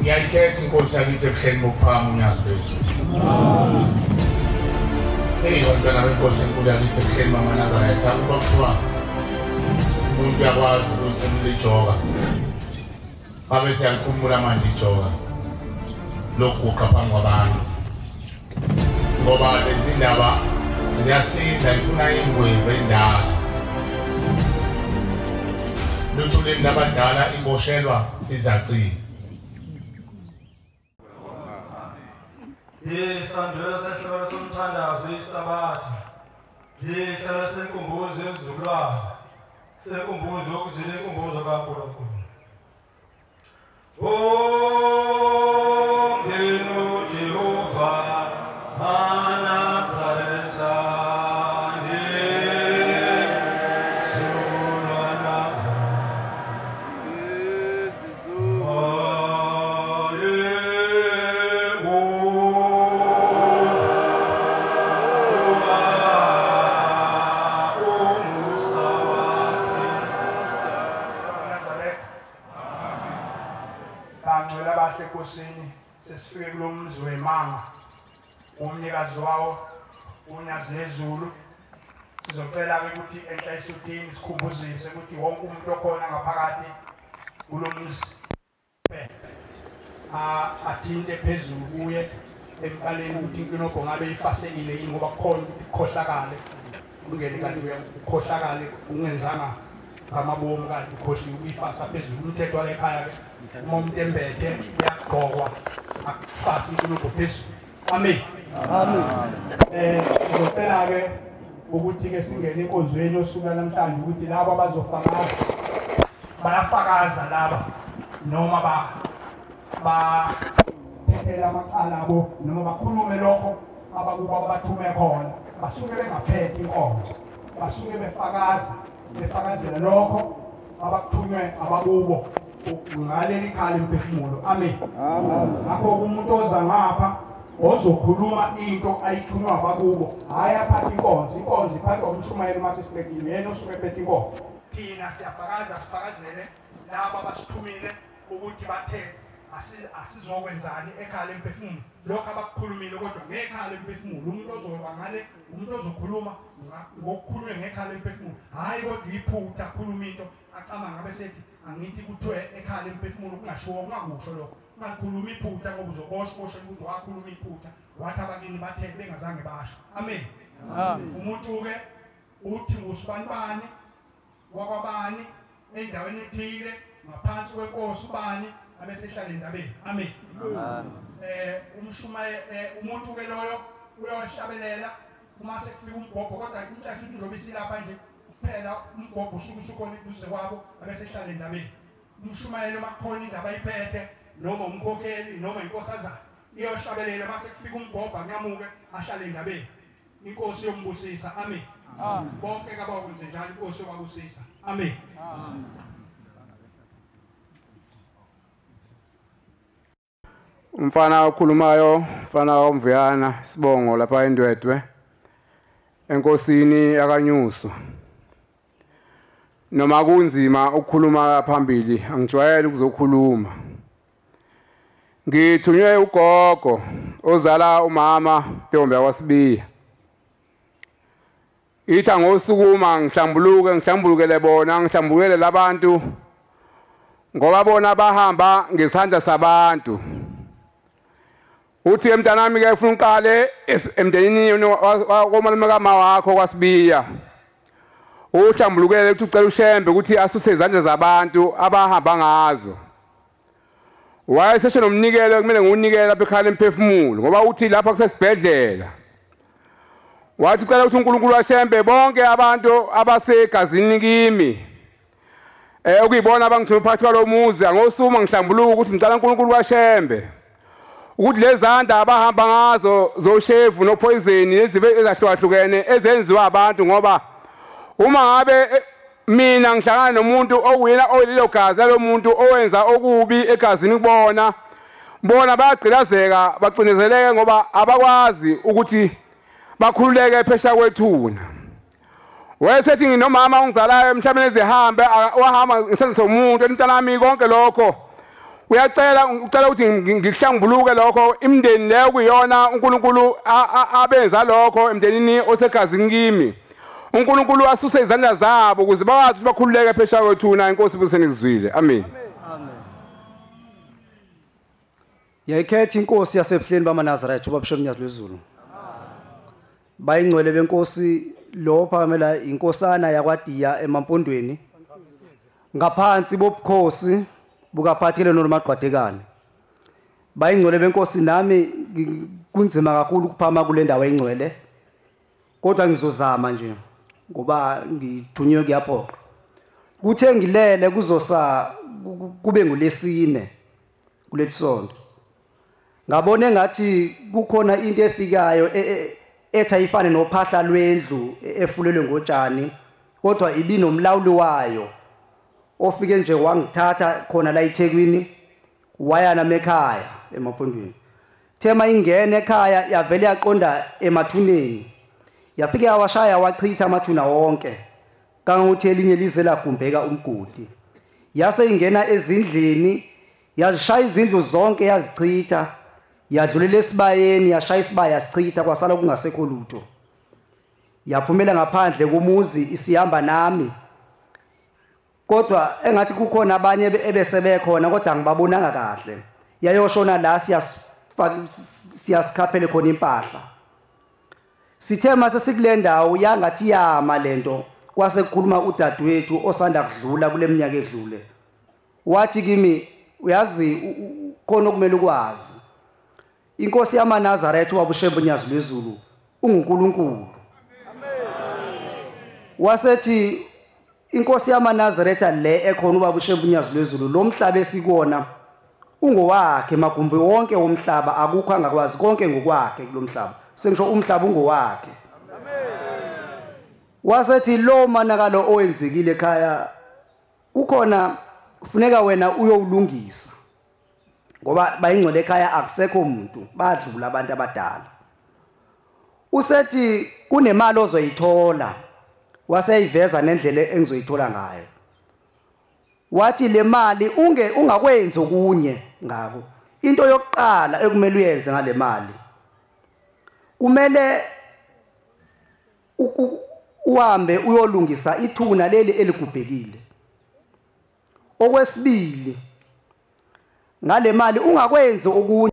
Ngiyayikhetha inkosi yakithi ebuhleni bokuphakama unyazi lwezulu. Eyi bantwana benkosi enkulu yakithi ebuhleni bamaNazaretha, ukuba kuthiwa umuntu uyakwazi ukuyikhumula ijoka, babe siyalikhumula manje ijoka lokuguqa phambi kwabantu, ngoba lezi ndaba ziyasinda, ifuna ingwevu endala. Lutho leni abadala iboshelwa izacile. Isandwelo sehloko somthandazo isabatha. Lihlelo senkumbuzo yezizukulwane. Senkumbuzo yokuzila inkumbuzo kaNkulunkulu. Ongenu Jehova maNazaretha. Sesifike kulo mzi wemanga, umnikazi wawo unyazi lezulu. Sizocela-ke ukuthi enhla esuthini sikhumbuzise ukuthi wonke umuntu okhona ngaphakathi kulo mzi athinte phezulu kuye emqaleni ukuthi inkinobho ngabe ifasekile yini, ngoba kukhona ukuthi kukhohlakale ungene kanti ukhohlakale ungenzanga ngamabomu kanti ukhohliwe ukuyifasa phezulu. Umthetho wale ekhaya-ke uma umuntu embethe uyagqokwa akufasi inkinobho phezulu. Amen. Ngizocela-ke ukuthi-ke singene enkonzweni yosuku namhlanje ukuthi labo abazofakaza bayafakaza laba noma bathethela amacala abo noma bakhulume lokho abakubo abathume khona, basuke bengaphethe inkonzo, basuke befakaza befakazela lokho abakuthunywe abakubo ngaleli khala imphefumulo. Amen. Ngakho umuntu oza ngapha ozokhuluma into ayithunywa abakubo, hhayi aphathe inkonzo. Inkonzo iphathwa umshumayeli uma sesibekile, yena osuke ephethe inkonzo. Thina siyafakaza, sifakazele labo abasithumile ukuthi bathe asizokwenzani ekhaya lemphefumulo, lokho abakukhulumile kodwa ngekhaya lemphefumulo. Umuntu ozoba ngale, umuntu ozokhuluma ngokukhulunywe ngekhaya lemphefumulo, hhayi kodwa iphutha akhuluma into acabanga ngabe sethi angithi kuthiwe ekhaya lemphefumulo kungashiwo, kungakusho lokho. Ungakhuluma iphutha ngoba uzoboshwa boshwe ukuthi wakhuluma iphutha, wathi abakini bathe bengazange basho. Amen. Umuntu-ke uthi ngusibanibani wakwabani endaweni ethile ngaphansi kwenkosi ubani, abesehlala endabeni. Amen. Umuntu ke loyo uyohlabelela uma sekufika umbhobho, kodwa inhlanhla ukuthi njengoba isilapha nje kuphela umbhobho usuke usukhona eduze kwabo, abesehlala endabeni. Umshumayeli uma kukhona indaba ayiphethe noma umkhokheli noma inkosazana iyohlabelela, uma sekufika umbhobho anqamuke ahlale endabeni. Inkosi yombusisa. Amen. Bonke kabakwenze njalo, inkosi yobabusisa. Amen. Umfana okhulumayo, umfana womvuyana sibongo lapha eNdwedwe enkosini yakaNyuso. Noma kunzima ukukhuluma phambili, angijwayele ukuzokhuluma. Ngithunywe ugogo ozala umama Ntombi yakwaSibiya. Ithi angosukuma ngihlambuluke, ngihlambulukele bona, ngihlambulukele labantu, ngoba bona bahamba ngesandla sabantu. Uthi mntanami ke ufuna uqale emndenini komalume kama wakho kwaSibiya, uhlambulukele ukuthi ucela uShembe ukuthi asuse izandla zabantu abahamba ngazo. Wayeseshe nomnikelo kumele ngiwunikele lapha ekhaya lemphefumulo, ngoba uthi lapha kusesibhedlela. Wathi ucela ukuthi uNkulunkulu waShembe bonke abantu abasegazini kimi okuyibona abangithume phakathi kwalo muzi, angosuma ngihlambuluka ukuthi ngicela uNkulunkulu waShembe ukuthi lezandla abahamba ngazo zoshevu nopoison nezifo ezahlukahlukene ezenziwa abantu, ngoba uma ngabe mina ngihlangana nomuntu owuyena oyilelo gazi lalo muntu owenza okubi egazini kubona, bona bayagqilazeka bacinezeleke ngoba abakwazi ukuthi bakhululeke phesha kwethuna. Wayesethi nginomama ongizalayo emhlabeni ezihambe wahamba ngesandla somuntu, emntanami konke lokho Uyacela ucela ukuthi ngihlambuluke lokho imndeni leyo kuyona uNkulunkulu abenza lokho emndenini osegazini kimi. uNkulunkulu asuse izandla zabo ukuze bakwazi ukuthi bakhululeke phesheya kwethuna. Inkosi ibuseni kuzwile. Amen. Amen. Yayikhetha inkosi yasebuhleni bamaNazaretha ubaba Shemnyazi lwezulu. Bayingcwele benkosi lo phakamela inkosana yakwaDiya emampondweni ngaphansi bobukhosi bukaphathele noMagqwadekane. Bayingcwele benkosi, nami kunzima kakhulu ukuphama kule ndawo engcwele, kodwa ngizozama nje ngoba ngithunywe kuyaphoqa. Kuthe ngilele kuzosa kube ngulesine kuleli sonto, ngabona engathi kukhona into efikayo ethi ayifane nophahla lwendlu efulelwe ngotshani, kodwa ibinomlawuli wayo ofike nje wangithatha khona la eThekwini waya nami ekhaya emaphondweni. Thema ingene ekhaya yavele yaqonda emathuneni, yafike yawashaya wachitha amathuna wonke kangangokuthi elinye lize lagumbeka umgodi. Yase ingena ezindlini yazishaya izindlu zonke yazichitha, yadlulela esibayeni yashaya isibaya yasichitha, kwasala kungasekho lutho. Yaphumela ngaphandle komuzi isihamba nami, kodwa engathi kukhona abanye ebesebekhona kodwa angibabonanga kahle. Yayoshona la siyasikhaphele khona impahla. Sithe mase sikule ndawo yangathi yama lento, kwase kukhuluma udadewethu osanda kudlula kule minyaka edlule. Wathi kimi, uyazi khona okumele ukwazi, inkosi yamaNazaretha wabuShembe uNyazi lwezulu unguNkulunkulu. Wasethi inkosi yamaNazaretha le ekhona ubaba uShembe uNyazi lwezulu, lo mhlaba esikuwona ungowakhe, magumbi wonke womhlaba akukho angakwazi, konke ngokwakhe kulomhlaba. Sengisho umhlaba ungowakhe. Wasethi lo manakalo owenzekile ekhaya kukhona kufuneka wena uyowulungisa, ngoba bayingcwele ekhaya akusekho umuntu, badlula abantu abadala. Usethi kunemali ozoyithola, waseyiveza nendlela engizoyithola ngayo. Wathi le mali ungakwenzi okunye ngako. Into yokuqala ekumele uyenze ngale mali, kumele uhambe uyolungisa ithuna leli eligubhekile. Okwesibili, ngale mali ungakwenzi okunye.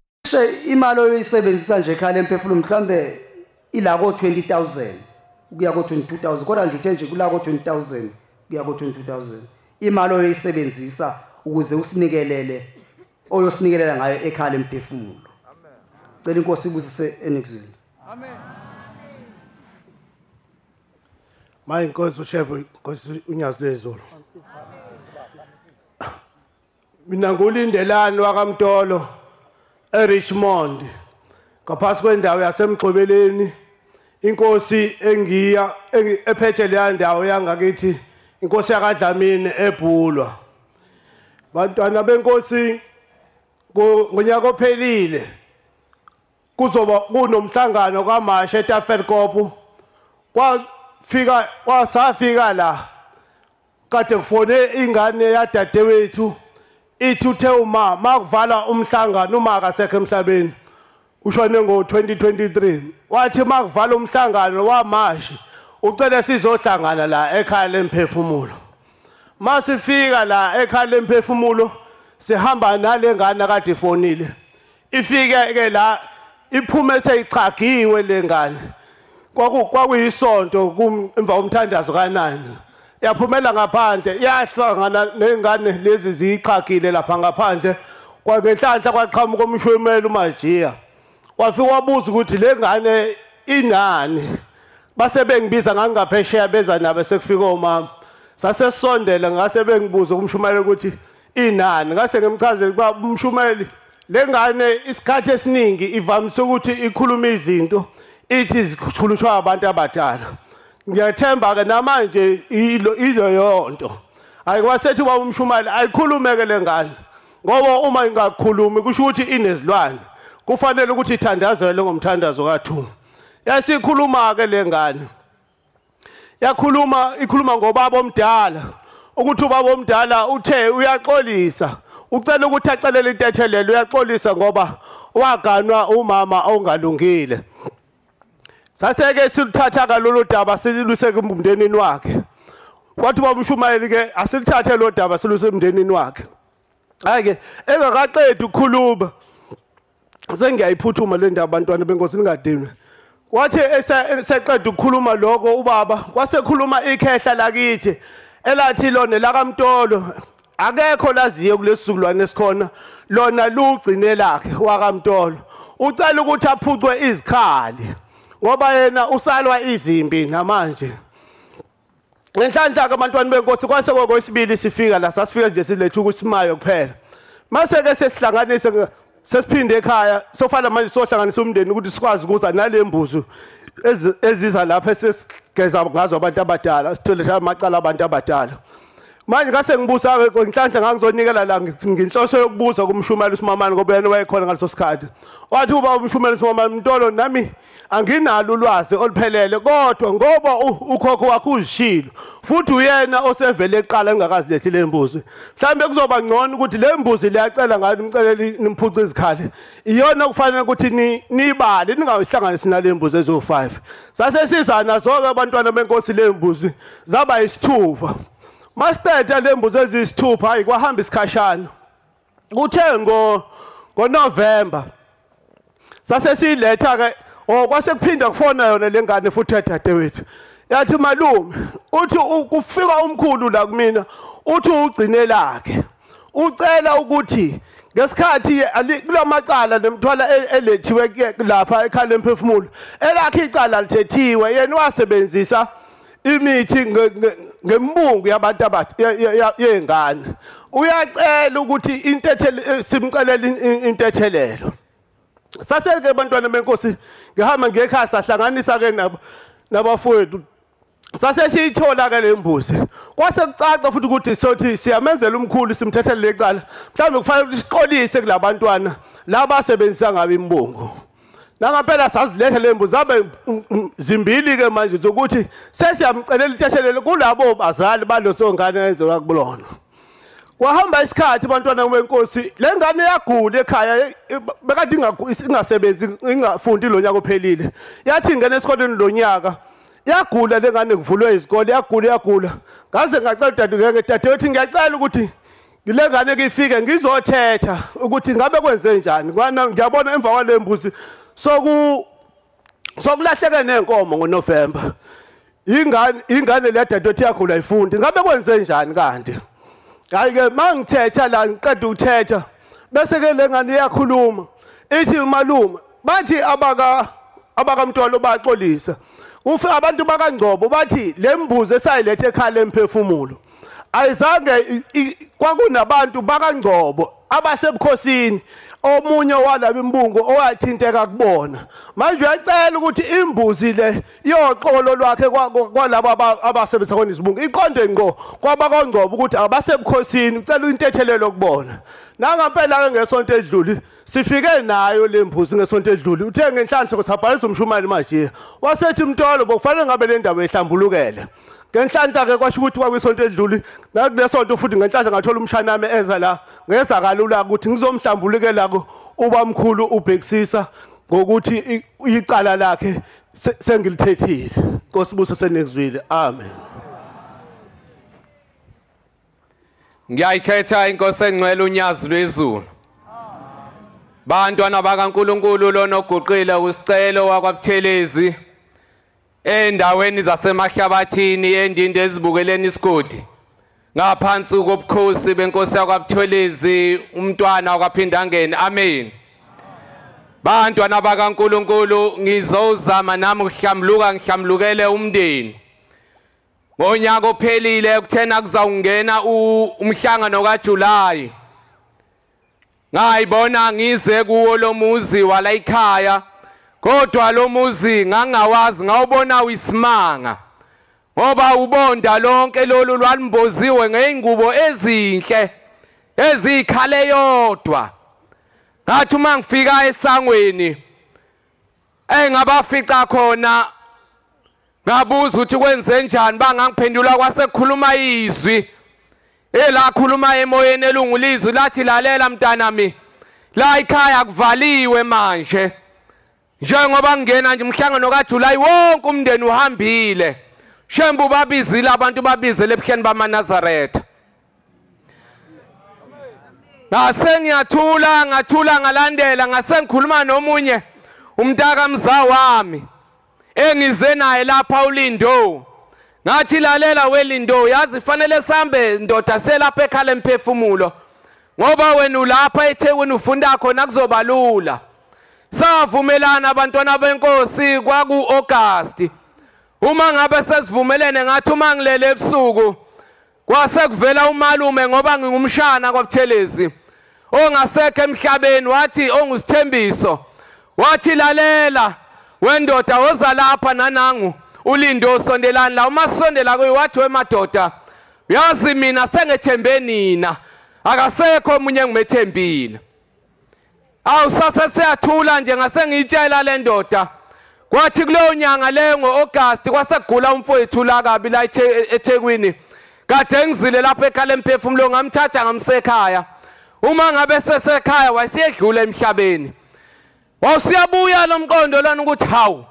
Imali oyisebenzisa nje ekhaya lemphefumulo mhlambe ila ko 20,000 ukuya ko 22,000, kodwa nje uthe nje kula ko 20,000 kuya ko 22,000 imali oyisebenzisa ukuze usinikelele oyosinikelela ngayo ekhaya lemphefumulo. Cela inkosi ibusise enikuzini. Amen. Maye inkosi uShembe, inkosi uNyazi lwezulu. Mina nguLindelani wakaMtolo eRichmond, ngaphasi kwendawo yaseMgxobeleni. Inkosi engiya ephethe leya ndawo yangakithi, inkosi yakaDlamini eBhulwa. Bantwana benkosi, ngonyaka ophelile kuzoba kunomhlangano kaMashe eTafelkop. Kwafika kwasafika la kade kufone ingane yadadewethu ithi uthe uma makuvala umhlangano, uma akasekho emhlabeni, ushone ngo-2023. Wathi makuvala umhlangano wamashi ucele sizohlangana la ekhaya lemphefumulo. Masifika la ekhaya lemphefumulo sihamba nale ngane kade ifonile. Ifike ke la iphume seyiqhagiwe le ngane. Kwakuyisonto emva komthandazo ka9. Yaphumela ngaphandle yahlangana nengane lezi ziyiqhagile lapha ngaphandle. Kwangenhlanhla kwaqhamuka umshwemeli uMajiya. Wafika wabuza ukuthi le ngane inani. Base bengibiza ngangaphesheya beza nabo sekufika omama. Sasesondela ngase bengibuza kumshumayeli ukuthi inani. Ngase ngimchazela ukuba umshumayeli le ngane isikhathi esiningi ivamise ukuthi ikhuluma izinto ithi zikhulushwa abantu abadala. Ngiyathemba ke namanje ilo yonto. Ayikwasethi ubaba umshumayeli ayikhulumeke le ngane, ngoba uma ingakhulumi kusho ukuthi inezilwane. Kufanele ukuthi ithandazelwe ngomthandazo ka2. Yasikhuluma ke le ngane. Yakhuluma ikhuluma ngobaba omdala, ukuthi ubaba omdala uthe uyaxolisa Ucela ukuthi acelele intethelelo, uyaxolisa ngoba waganwa umama ongalungile. Saseke siluthatha kalolu daba siluse kumndenini wakhe. Wathi babumshumayeli ke asilithathe lo daba siluse emndenini wakhe. Hayi ke engakaqedi ukukhuluma sengiyayiphuthuma le ndaba abantwana benkosi ningadinwe. Wathi eseqeda ukukhuluma lokho ubaba kwasekhuluma ikhehla lakithi elathi lona lakaMtolo akekho laziyo kulesizukulwane esikhona lona lugcine lakhe wakaMtolo. Ucela ukuthi aphucwe izikhali ngoba yena usalwa izimpi namanje. Ngenhlanhla ke abantwana benkosi kwase kokwesibili sifika la, sasifika nje siletha ukusimayo kuphela. Mase ke sesihlanganise sesiphinde ekhaya sofana manje sohlanganisa umndeni ukuthi sikwazi ukuza nale mbuzo eziza lapha esesigeza ngazo abantu abadala, sithole amacala abantu abadala. Manje ngase ngibusa ke ngenhlanhla ngangizonikela la nginhloso yokubuza kumshumayeli uSimamane ngoba yena wayekhona ngaleso sikhathi. Wathi uba umshumayeli uSimamane, Mtolo nami anginalo ulwazi oluphelele kodwa ngoba ukhokho wakhe uzishilo futhi uyena osevele eqala engakazilethi le mbuzi, mhlawumbe kuzoba ngcono ukuthi le mbuzi liyacela ngayo nimcelele nimphuce izikhali, iyona kufanele ukuthi nibale ningahlanganisi nale mbuzi ezo5. Sase siza nazo-ke abantwana benkosi le mbuzi zaba isithupha. Masiqeda le mbuzi eziyisithupha, hayi kwahamba isikhashana. Kuthe ngoNovember sase siyiletha ke, kwase kuphinda kufona yona lengane futhi dadewethu. Yathi malume, uthi kufika umkhulu la kumina, uthi ugcine lakhe. Ucela ukuthi ngesikhathi kulamacala nemthwala elethiwe lapha ekhala emphefumulo, elakhe icala lithethiwe, yena wasebenzisa imithi ngembungu yabantu yengane. Uyacela ukuthi intethele simcelela intethelelo. Saseke abantwana benkosi ngihamba ngekhaya sahlanganisa ke nabafowethu. Sase siyithola ke le mbuzi. Kwase kucaca futhi ukuthi sothi siyamenzela umkhulu simthethele lecala. Mhlawumbe kufanele ukuthi siqolise kulabantwana labasebenzisa ngabe imbungu. Nangaphela saziletha le mbuzi abe zimbili ke manje zokuthi sesiyamcelela intethelelo kulabo bazali baloso ngane yenziwa kubulona. Kwahamba isikhathi abantwana benkosi, le ngane yagula ekhaya bekade ingasebenzi ingafundi lo nyaka ophelile. Yathi ingena esikoleni lo nyaka yagula le ngane, kuvulwe izikole, yagula. Ngaze ngacela dadewethu ngiyacela ukuthi le ngane kifike ngizothetha ukuthi ngabe kwenze njani. Ngiyabona emva kwale mbuzi sokulahleke nenkomo ngoNovember. Ingane le dadewethu yagula ifundi, ngabe kwenze njani kanti? Hayi ke mangithetha la ngiqeda ukuthetha bese ke lengane iyakhuluma ithi malume bathi abakaMtolo baxolisa. Ufe abantu bakaNgcobo bathi le mbuzi esayilethe ekhala emphefumulo ayizange, kwakunabantu bakaNgcobo abasebukhosini omunye walabo imbungu owathinteka kubona. Manje uyacela ukuthi imbuzi le yoxolo lwakhe kwalabo abasebenzisa khona izibungu iqonde ngqo kwabakwaNgcobo ukuthi abasebukhosini, ucela intethelelo kubona. Nangampela ke ngesonto edlule sifike nayo le mbuzi ngesonto edlule. Uthe ngenhlanhla kusabhalisa umshumayeli manje wasethi Mtolo bokufanele ngabe le ndaba ehlambulukele. Ngenhlanhla ke kwasho ukuthi kwakwisonto edlule nakulesonto futhi ngenhlanhla ngathola umshana wami eza la ngeza kalula ukuthi ngizomhlambulukela ubamkhulu ubhekisisa ngokuthi icala lakhe sengilithethile. Nkosi buso senekuzwile. Amen. Ngiyayikhetha inkosi engcwele uNyazi lwezulu. Bantwana bakaNkulunkulu lona oguqile usicelo wakwaButhelezi endaweni zasemahlabathini endinde ezibukeleni isigodi ngaphansi kobukhosi benkosi yakwaButhelezi umntwana wakwaPhindangene. Amen. Bantwana bakaNkulunkulu ngizozama nami ukuhlambuluka ngihlambulukele umndeni. Ngonyaka ophelile kuthena kuzawungena umhlangano kaJuly, ngayibona ngize kuwo lo muzi wala ekhaya, kodwa lo muzi ngangawazi, ngawubona uyisimanga ngoba ubonda lonke lolu lwalimboziwe ngeingubo ezinhle ezikhale yodwa. Ngathi uma ngifika esangweni engabafica khona ngabuza ukuthi kwenze njani, bangangiphendula kwasekukhuluma izwi. Elakhuluma emoyeni elungulizwi lathi lalela mntanami, la ekhaya kuvaliwe manje. Njengoba ngena nje umhlangano kaJuly wonke umndeni uhambile. Shembu babizile abantu, babizele ebuhleni bamaNazaretha. Ngase ngiyathula, ngathula ngalandela, ngase ngikhuluma nomunye umntaka mza wami engize naye lapha uLindo. Ngathi lalela weLindo, yazi fanele sambe ndoda selapha ekhala emphefumulo, ngoba wena ulapha eThekwini ufunda khona kuzoba lula. Savumelana abantwana benkosi kwaku August. Uma ngabe sesivumelene ngathi uma ngilele ebusuku kwase kuvela umalume, ngoba ngingumshana kwaButhelezi ongasekho emhlabeni, wathi ongusithembiso, wathi lalela wendoda woza lapha nanangu uLindo sondelani la. Uma sondela kuye wathi wemadoda, uyazi mina sengethembe nina, akasekho omunye engimethembile. Awu sase siyathula nje, ngase ngiyitshela le ndoda. Kwathi kuleyo nyanga leyo ngo-August kwasegula umfowethu la kabi la eThekwini. Kade ngizile lapha ekhala emphefumulo, ngamthatha ngamsekhaya. Uma ngabe sesekhaya wayesiyedlula emhlabeni. Wawusiyabuya lo mqondo lana ukuthi hawu,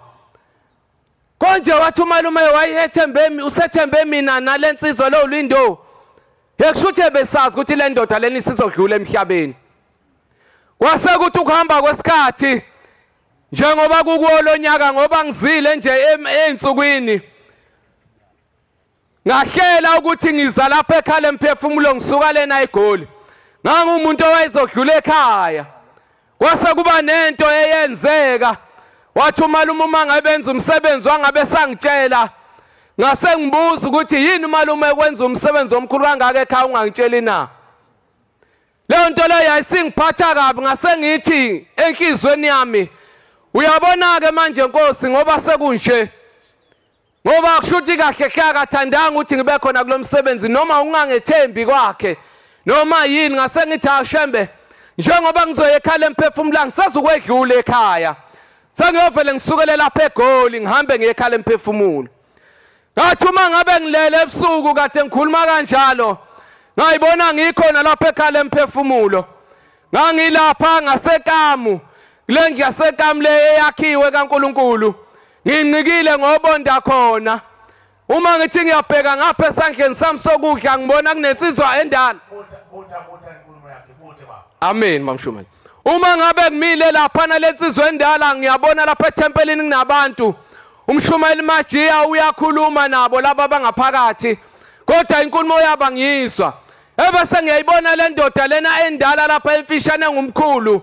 konje wathi umalume wayethembe usethembe mina nalensizwa lo Lindo. Yekusho besazi ukuthi le ndoda leni sizodlula emhlabeni. Kwase kuthi ukuhamba kwesikhathi njengoba kukuwo lo nyaka, ngoba ngizile nje einsukwini, ngahlela ukuthi ngiza lapha ekhala emphefumulo ngisuka lena eGoli. Ngangumuntu owayezodlula ekhaya. Kwase kuba nento eyenzeka. Wathi umalume uma ngabe enza umsebenzi wangabe sangitshela. Ngase ngibuza ukuthi yini umalume kwenza umsebenzi omkhulu kangaka ekhaya ungangitsheli na? Leyo nto leyo yayisingiphatha kabi. Ngase ngithi enhlizweni yami, uyabona ke manje Nkosi, ngoba sekunje, ngoba kushuthi kahle akathandanga ukuthi ngibe khona kulomsebenzi noma ungangethembi kwakhe noma yini. Ngase ngithi ashembe, njengoba ngizoya ekhala emphefumulo ngisazokwedlula ekhaya, sengiyovele ngisukele lapha eGoli ngihambe ngiye ekhala emphefumulo. Ngathi uma ngabe ngilele ebusuku kade ngikhuluma kanjalo, ngayibona ngikhona lapha ekhala emphefumulo. Ngangilapha ngasekamu, kule ndlu yasekamu le eyakhiwe kaNkuluNkulu, ngincikile ngobonda khona. Uma ngithi ngiyabheka ngapha esandleni sami sokudla ngibona kunensizwa endala. Amen mamshumela. Uma ngabe ngimile lapha nalensizwa endala ngiyabona lapha ethempelini kunabantu. Umshumayeli Majiya uyakhuluma nabo laba abangaphakathi, kodwa inkulumo yabo ngiyizwa. Ebese ngiyayibona le ndoda lena endala lapha emfishane ngumkhulu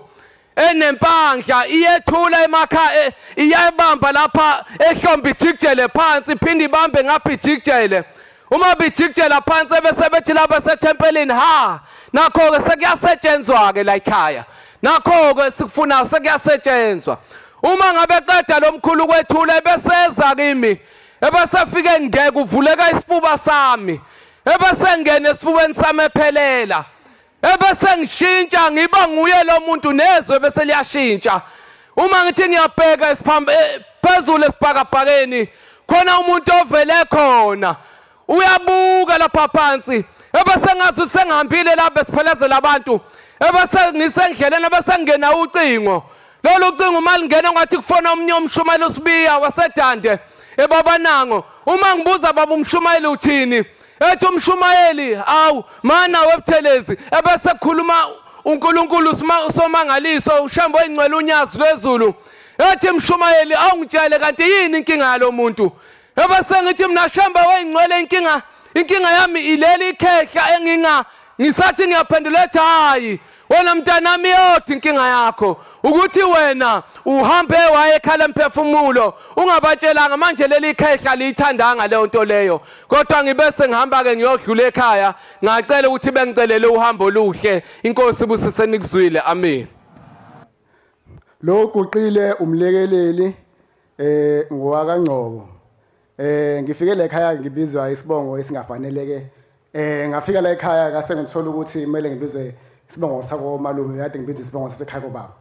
enempandla, iyethula emakhaya, iyayibamba lapha ehlombe ijikijele phansi, iphinde ibambe ngapha ijikijele. Uma bijikijela phansi ebese bethi lapha sethempelini, ha nakho-ke sekuyasetshenzwa-ke la ekhaya, nakho-ke sikufunayo sekuyasetshenzwa. Uma ngabe qeda lo mkhulu kwethula ebeseza kimi, ebesefike ngeke uvuleka isifuba sami, ebese ngene esifubeni sami ephelela, ebese ngishintsha ngiba nguye lo muntu, nezwe bese liyashintsha. Uma ngithi ngiyabheka phezulu esibhakabhakeni, khona umuntu ovele khona uyabuka lapha phansi, ebese ngathi sengihambile lapha esiphelezela abantu, ebese ngisendleleni, ebese ngena ucingo. Lolu ucingo uma lingena ngathi kufona omnye umshumayeli uSibiya waseDande eBabanango. Uma ngibuza baba umshumayeli uthini, ethi umshumayeli awu mana weButhelezi, ebese kukhuluma uNkulunkulu usomangaliso uShembe oyingcwele unyazi lwezulu. Ethi umshumayeli awungitshele kanti yini inkinga yalo muntu. Ebese ngithi mina Shembe oyingcwele inkinga yami ileli ikhehla enginga ngisathi ngiyaphendula, ethi hayi wena mntanami yodwa inkinga yakho ukuthi wena uhambe waye ekhala emphefumulo ungabatshelanga. Manje leli ikhehla liyithandanga leyo nto leyo. Kodwa ngibese ngihamba ke ngiyodlula ekhaya, ngacela ukuthi bengicelele uhambo oluhle. Inkosi ibusise nikuzwile. Amen. Lo guqile umlekeleli ngowakaNgcobo. Ngifike la ekhaya ngibizwa isibongo esingafaneleke. Ngafika la ekhaya ngase ngithola ukuthi kumele ngibizwe isibongo sako malume, kade ngibizwe isibongo sasekhaya kobaba.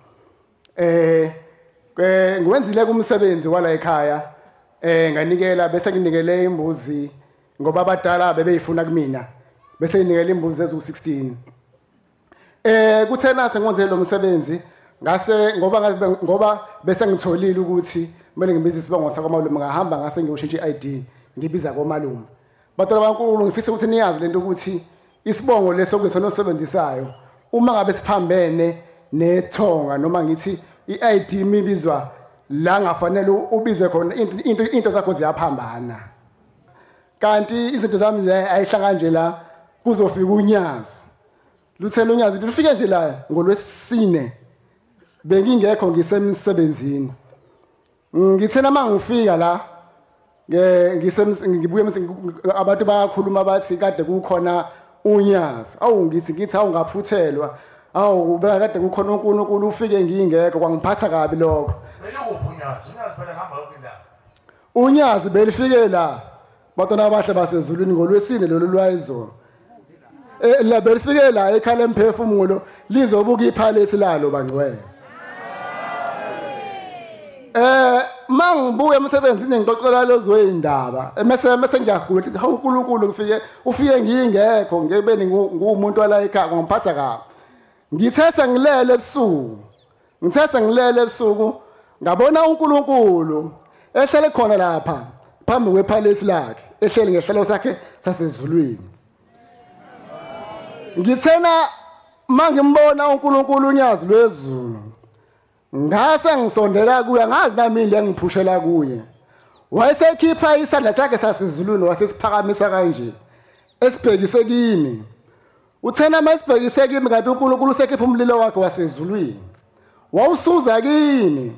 Ngiwenzile kumsebenzi wala ekhaya, nganikela bese nginikele imbuzi ngoba abadala bebeyifuna kumina. Bese inikela imbuzi ezu16. Kuthena sengenze lo msebenzi ngase ngoba bese ngitholile ukuthi kumele ngibize isibongo sakwamalume, ngahamba ngase ngiyoshintsha iID ngibiza komalume. Bantwana baNkulunkulu, ngifisa ukuthi niyazi lento ukuthi isibongo leso kuyisona osebenzisayo uma ngabe siphambene nethonga, noma ngithi iID imibizwa la ngafanele ubize khona, into zakho ziyaphambana. Kanti izinto zami ayihlanga nje la, kuzofika unyazi. Luthela unyazi lufike nje la ngolwesine, bengingekho ngisemsebenzini. Ngithena mangifika la ngibuye abantu bayakhuluma bathi kade kukhona unyazi. Awu ngithi awu ngaphuthelwa, awu kade kukhona uNkulunkulu ufike ngingekho, kwangiphatha kabi lokho. Belukuphi unyazi? Unyazi phela ngihamba yonke indawo. Unyazi belifike la bantwana abahle basezulwini ngolwesine lolu lwayizolo. La belifike la ekhala emphefumulo lizobuka iphalethi lalo bangcwele. Mangibuya emsebenzini ngixoxela lezo indaba, mase ngiyagula ngithi hawu uNkulunkulu ngifike ufike ngingekho, ngeke ngumuntu wala ekhaya, ngiphatha kabi. Ngithe sengilele ebusuku, ngabona uNkulunkulu ehlele khona lapha phambi kwephalesi lakhe, ehleli ngehlelo sakhe sasezulwini. Ngithena mangimbona uNkulunkulu unyazi lwezulu, ngase ngisondela kuye, ngazi nami le ngiphushela kuye. Wayesekhipha isandla sakhe sasezulwini wasesiphakamisa kanje esibhekise kimi. Uthena masibhekise kimi kanti uNkulunkulu usekhipha umlilo wakhe wasezulwini wawusuza kimi.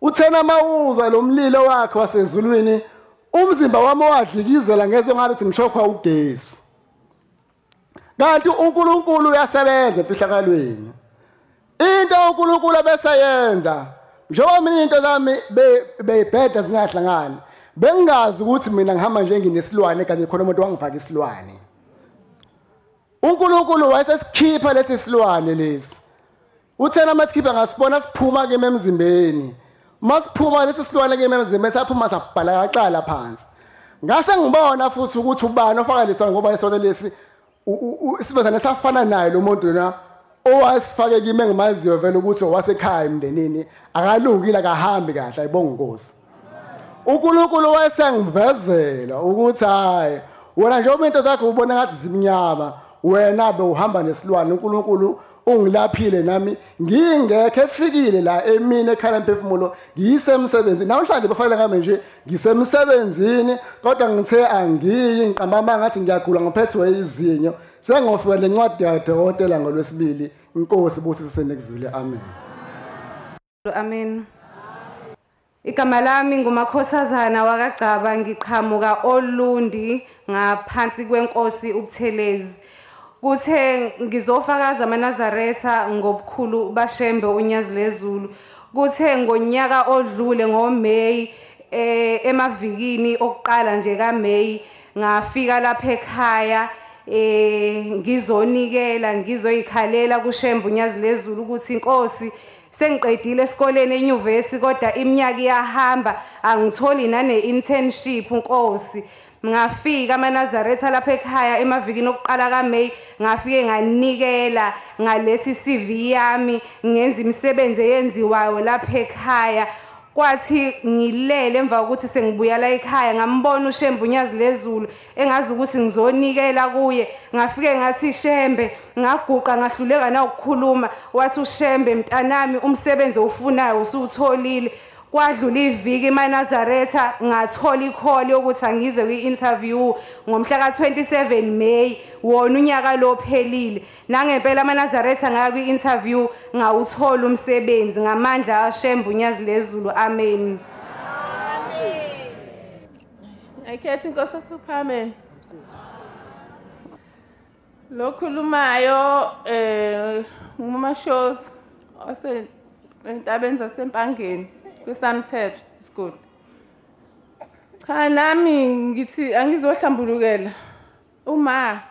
Uthena mawuzwa lo mlilo wakhe wasezulwini, umzimba wami wadlikizela ngezwe ngathi ngishokhwa ugesi. Kanti uNkulunkulu uyasebenza emfihlakalweni. Into uNkulunkulu abeseyenza, njengoba mina into zami beyibheda zingahlangani, bengingazi ukuthi mina ngihamba nje nginesilwane kanti khona umuntu wangifaka isilwane. uNkulunkulu wayesesikhipha lesi silwane lesi. Uthena masikhipha ngasibona siphuma kimi emzimbeni. Masiphuma lesi silwane kimi emzimbeni saphuma sabhala kaqala phansi. Ngase ngibona futhi ukuthi ubani ofaka lesilwane, ngoba lesilwane lesi isibazane safana naye lo muntu lona owasifake kimi engimaziyo vele ukuthi owasekhaya emndenini, akalungile, akahambi kahle, ayibonga inkosi. uNkulunkulu wayesengivezela ukuthi hayi wena njengoba into zakho ubona ngathi zimnyama, wena bewuhamba nesilwane. uNkulunkulu ungilaphile nami ngingekho, efikile la emini ekhala emphefumulo, ngiyisemsebenzini namhlanje bafanele ngame nje ngisemsebenzini, kodwa ngithe angiyi, ngiqamba ngathi ngiyagula ngiphethwe izinyo. Sengofika lencwadi kadokotela ngolwesibili. Inkosi busise nekuzule. Amen. Amen. Igama lami nguMakhosazana wakaGcaba, ngiqhamuka Olundi ngaphansi kwenkosi uButhelezi. Kuthe ngizofakaza amaNazaretha ngobukhulu baShembe unyazi lezulu. Kuthe ngonyaka odlule ngoMay, emavikini okuqala nje kaMay, ngafika lapha ekhaya ngizonikela, ngizoyikhalela kuShembe unyazi lezulu ukuthi inkosi sengiqedile esikoleni enyuvesi, kodwa iminyaka iyahamba angitholi nane internship inkosi. Ngafika amaNazaretha lapha ekhaya emavikini okuqala kaMay, ngafike nganikela ngalesi CV yami, ngenza imisebenzi eyenziwayo lapha ekhaya. Kwathi ngilele emva kokuthi sengibuya la ekhaya, ngambona uShembe unyazi lezulu engazi ukuthi ngizonikela kuye. Ngafike ngathi Shembe, ngaguqa ngahluleka na ukukhuluma. Wathi uShembe, mntanami umsebenzi owufunayo usuwutholile. Kwadlula iviki emaNazaretha ngathola ikholi yokuthi angize kwi-interview ngomhla ka-27 May wona unyaka lo phelile. Nangempela amaNazaretha ngaya kwi-interview ngawuthola umsebenzi ngamandla aShembe unyazi lezulu. Amen. Ayikhethi inkosi asiphameni. Lokhulumayo nguMashozi ose entabeni zaseMpangeni kwisamthetho isigodi. Cha nami ngithi angizohlambulukela. Uma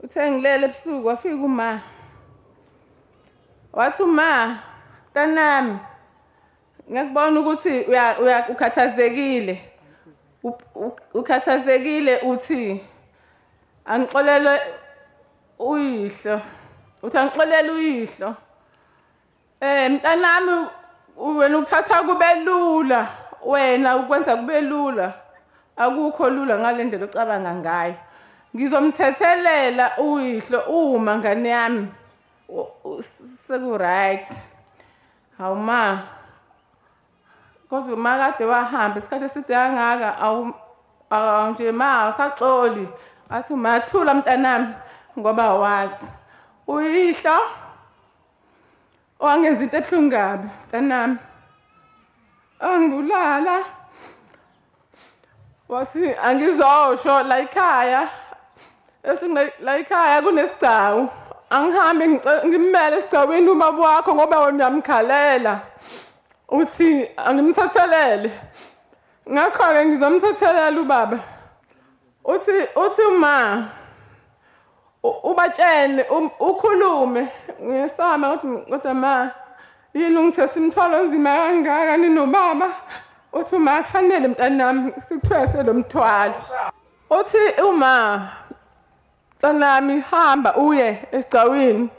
uthe ngilele ebusuku wafika uma. Wathi uma tanami ngiyakubona ukuthi ukhathazekile. Ukhathazekile uthi Angixolele uyihlo. Uthi angixolele uyihlo. Mntanami wena ukuthatha kube lula, wena ukwenza kube lula. Akukho lula ngale ndlela ocabanga ngayo. Ngizomthethelela uyihlo uma ngane yami seku right. Hawu ma, kodwa uma kade wahamba isikhathi eside kangaka awu nje ma awusaxoli. Athi uma thula mntanami ngoba awazi. Uyihlo wangenza into ebuhlungu kabi mntanami. Angibulala. Wathi angizosho la ekhaya. La ekhaya kunesigcawu. Angihambe ngimele esigcawini ubaba wakho ngoba wena uyamkhalela. Uthi angimthathelele. Ngakho-ke ngizomthethelela ubaba. Uthi uma ubatshele ukhulume ngesama kodwa ma yini ungithwesa imithwalo onzima kangaka ninobaba. Uthi uma kufanele mntanami sikuthwese lo mthwalo. Uthi uma mntanami hamba uye esigcawini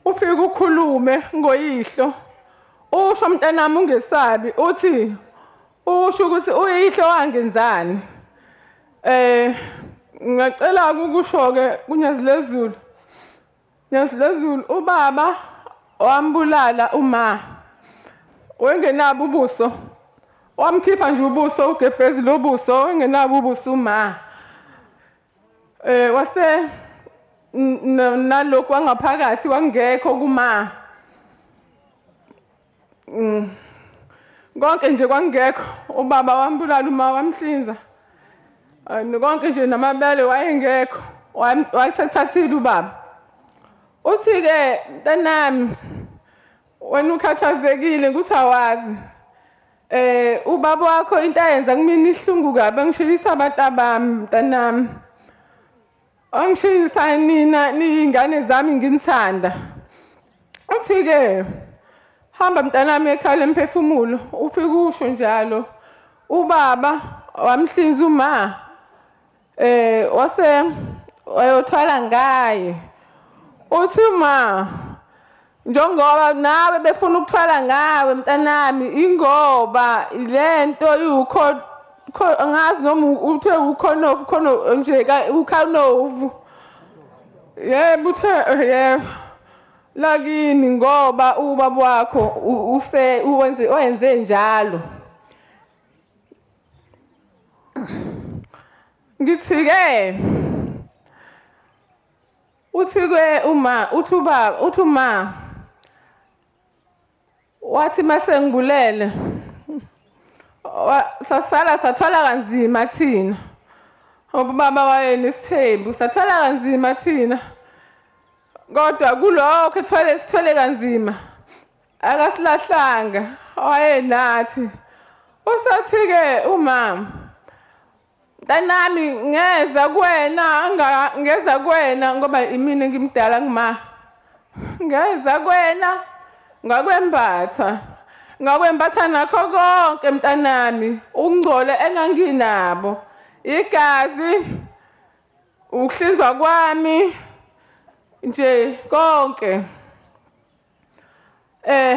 ufike ukhulume ngoyihlo. Usho mntanami ungesabi, uthi usho ukuthi uyihlo wangenzani. Ngiyacela ukusho ke kuNyazi lezulu. Nyazi lezulu ubaba wambulala uma wengenabo ubuso. Wamkhipha nje ubuso ugebhezi lobuso wengenabo ubuso uma. Wase nalokhu wangaphakathi wangekho kuma. Konke nje kwangekho ubaba wambulala uma wamhlinza. Konke nje namabele wayengekho wayesethathile ubaba. Uthi ke mntanami wena ukhathazekile ukuthi awazi. Ubaba wakho into ayenza kumina ihlungu kabi angishiyisa abantu abami mntanami. Angishiyisa nina niyingane zami nginithanda. Uthi ke hamba mntanami ekhaya lemphefumulo ufike usho njalo. Ubaba wamhlinza uma wase wayothwala ngaye. Uthi ma njengoba nawe befuna ukuthwala ngawe mntanami ingoba lento iwukho angazi noma uthe ukhonovu khono nje ukhanovu. Yebo uthe yebo lakini ngoba ubaba wakho use wenze njalo. Ngithi ke uthi ke uma uthi ubaba uthi uma wathi mase ngibulele sasala sathwala kanzima thina. Ubaba wayenesithembu sathwala kanzima thina. Kodwa kulokho ethwele sithwele kanzima akasilahlanga wayenathi. Usathi ke umama mntanami ngeza kuwena ngeza kuwena ngoba imina ngimdala ngima. Ngeza kuwena ngakwembatha. Ngakwembatha nakho konke mntanami ukungcole enganginabo. Igazi ukuhlinzwa kwami nje konke.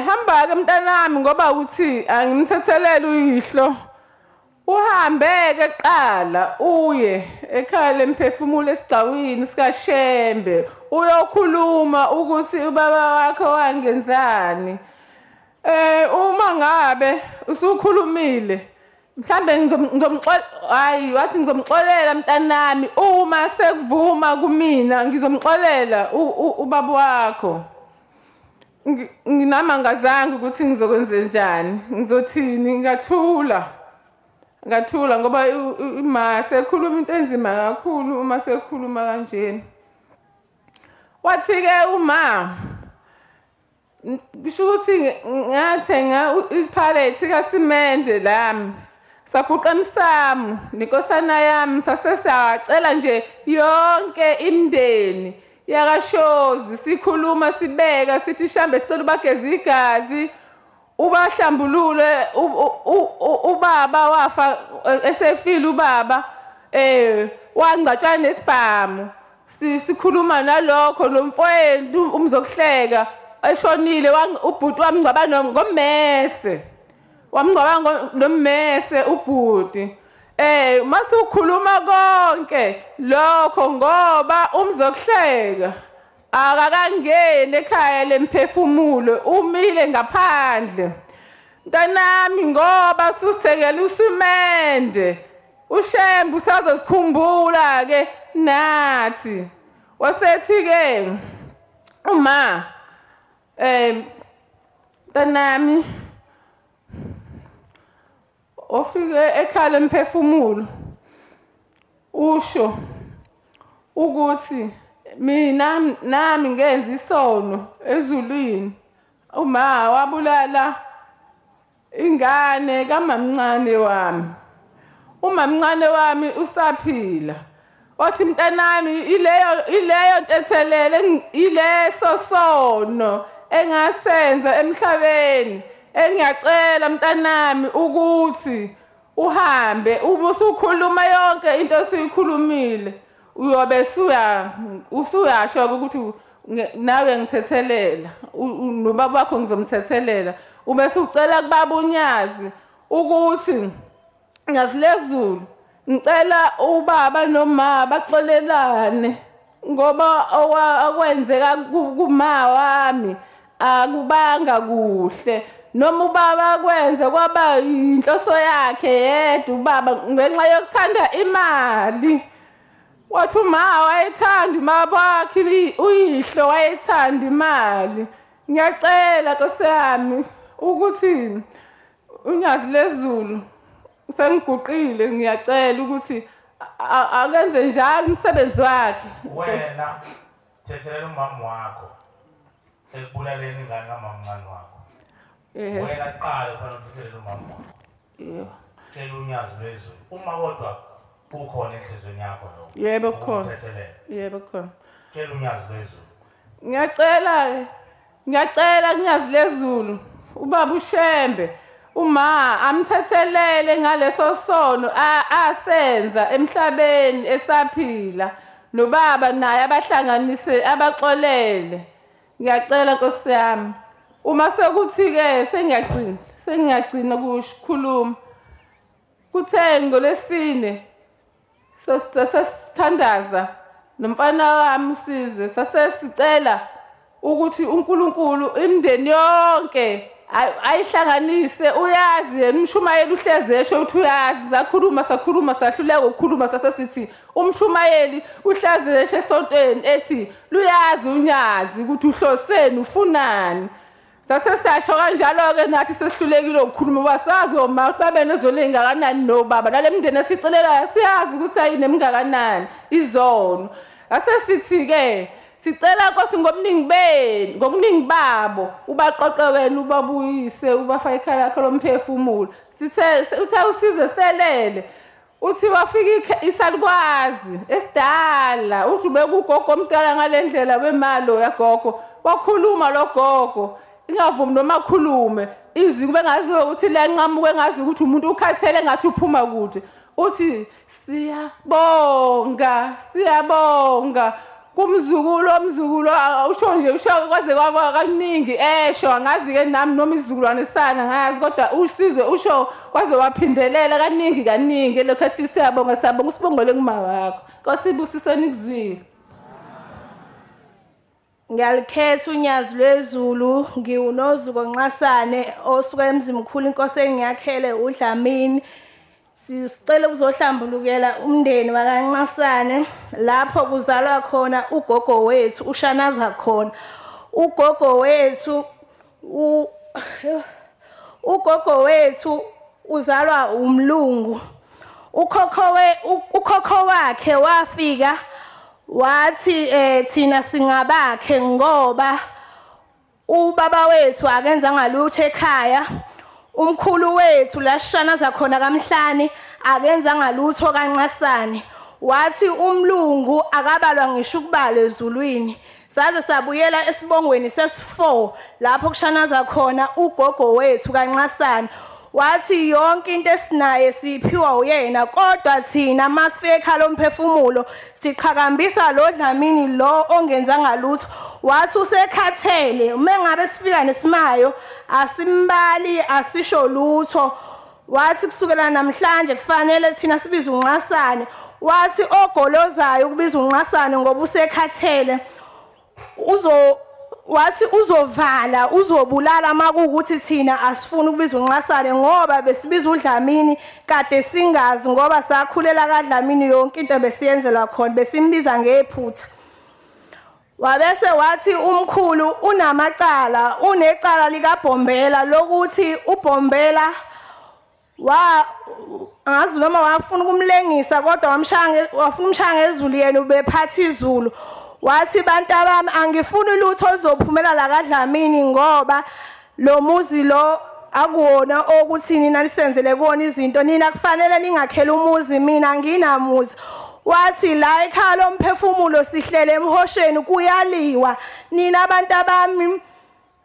Hamba ke mntanami ngoba uthi angimthethelele uyihlo. Uhambe ke qala uye ekhaya lemphefumulo esigcawini sikaShembe uyokhuluma ukuthi ubaba wakho wangenzani. Uma ngabe usukhulumile mhlambe ngizomxolela, hayi wathi ngizomxolela mntanami uma sekuvuma kumina ngizomxolela ubaba wakho. Nginama ngazange ukuthi ngizokwenza njani, ngizothini, ngathula. Ngathula ngoba ima sekhuluma into enzima kakhulu uma sekhuluma kanjena. Wathi ke uma kusho ukuthi ngathenga iphalethe kasimende lami saguqa emsamo nenkosana yami sasesacela nje yonke imindeni yakashozi sikhuluma sibeka sithi shambe sicela ubageze igazi ubahlambulule ubaba wafa esefile ubaba wangcatshwa nesibhamu. Sikhuluma nalokho nomfowethu umzokuhleka eshonile ubhuti wamngcwaba ngommese. Wamngcwaba ngommese ubhuti. Masukhuluma konke lokho ngoba umzokuhleka akakangeni ekhaya lemphefumulo, umile ngaphandle. Mntanami, ngoba susithekela usimende, uShembe usazosikhumbula ke nathi. Wasethi ke uma mntanami ofike ekhaya lemphefumulo usho ukuthi mina nami ngenza isono ezulwini. Uma wabulala ingane kamamncane wami, umamncane wami usaphila. Wathi mntanami, ileyo ntethelele, ileso sono engasenza emhlabeni, engiyacela mntanami ukuthi uhambe ubusukhuluma yonke into esiyikhulumile, uyobe usuyasho ukuthi nawe ngithethelela, nobaba wakho ngizomthethelela. Ubese ucela kubaba uNyazi ukuthi ngazilezulu ngicela ubaba noma baxolelane, ngoba okwenzeka kuma wami akubanga kuhle. Noma ubaba kwenze kwaba inhloso yakhe yedwa ubaba ngenxa yokuthanda imali. Wathi uma wayethanda ubaba wakhe, uyihlo wayethanda imali. Ngiyacela Nkosi yami ukuthi uNyazi lezulu sengiguqile, ngiyacela ukuthi akenze njalo umsebenzi wakhe. Wena thethelela umama wakho ekubulaleni ingane kamamncane wakho. Wena kuqala kufanele uthethelele umama wakho. Yebo. Cela uNyazi lwezulu uma kodwa kukhona enhliziyweni yakho lokho. Yebo kukhona. Yebo kukhona. Cela uNyazi lwezulu. Ngiyacela, ngiyacela kuNyazi lezulu ubaba uShembe uma amthethelele ngaleso sono asenza emhlabeni esaphila, nobaba naye abahlanganise abaxolele. Ngiyacela Nkosi yami. Uma sekuthi ke sengiyagcina ukukhuluma, kuthe ngolesine sasithandaza nomfana wami uSizwe, sasesicela ukuthi uNkulunkulu imindeni yonke ayihlanganise. Uyazi yena umshumayeli uhleze esho ukuthi uyazi, sakhuluma sakhuluma sahluleka ukukhuluma, sasesithi umshumayeli uhleze esho esontweni ethi luyazi uNyazi ukuthi uhloseni ufunani. Sasesasho kanjalo-ke nathi sesihlulekile ukukhuluma, wasazi oma ukuthi babe nezono ey'ngakanani nobaba, nale mindeni esicelelayo siyazi ukuthi ayinemingakanani izono. Sasesithi-ke sicela Nkosi ngobuningi benu, ngobuningi babo, ubaqoqe wena ubabuyise, ubafake ekhaya lakho lomphefumulo. Sithe uthe uSizwe selele, uthi wafika isalukwazi esidala, uthi ubeka ugogo omdala ngale ndlela wemalo yagogo, wakhuluma lo gogo ingavumi noma akhulume, izwi kube ngaziwa ukuthi liyanqamuka, engazi ukuthi umuntu ukhathele ngathi uphuma kude. Uthi siyabonga, siyabonga kumzukulu, omzukulu usho nje usho kwaze kwaba kaningi esho, angazi ke nami noma isizukulwane sana ngazi, kodwa uSizwe usho kwaze waphindelela kaningi kaningi lokho ethi siyabonga, siyabonga, usibongele kuma wakho. Nkosi ibusiseni kuzwile. Ngiyalikhetha uNyazi lwezulu, ngiwunozuko Nxasane osuka eMzimkhulu, inkosi engiyakhele uDlamini. Sicela ukuzohlambulukela umndeni wakaNxasane lapho kuzalwa khona ugogo wethu uShanaza khona. Ugogo wethu uzalwa umlungu. Ukhokho wakhe wafika wathi thina singabakhe ngoba ubaba wethu akenzanga lutho ekhaya, umkhulu wethu la Shanaza khona kaMhlane akenzanga lutho kaNxasane. Wathi umlungu akabalwa ngisho ukubala ezulwini. Saze sabuyela esibongweni sesi4 lapho kushanaza khona ugogo wethu kaNxasane. Wathi yonke into esinaye siphiwa uyena, kodwa thina masifike ekhaya lomphefumulo siqhakambisa lo Dlamini lo ongenzanga lutho. Wathi usekhathele, uma ngabe sifika nesimayo asimbali asisho lutho. Wathi kusukela namhlanje kufanele thina sibize unqasane. Wathi ogolozayo ukubiza unqasane ngoba usekhathele wathi uzovala uzobulala makuwukuthi thina asifuni ukubiza unqasane, ngoba besibiza uDlamini kade singazi, ngoba sakhulela kaDlamini yonke into besiyenzelwa khona besimbiza ngephutha. Wabese wathi umkhulu unamacala, unecala likaBhombela lokuthi uBhombela angazi noma wafuna ukumlengisa, kodwa wafuna umshaya ngezulu, yena ubephatha izulu. Wathi bantu abami angifuni lutho oluzophumela la kaDlamini, ngoba lo muzi lo akuwona okuthi nina nisenzele kuwona izinto, nina kufanele ningakhela umuzi, mina nginamuzi. Wathi la ekhaya lomphefumulo sihlele emhosheni kuyaliwa, nina abantu abami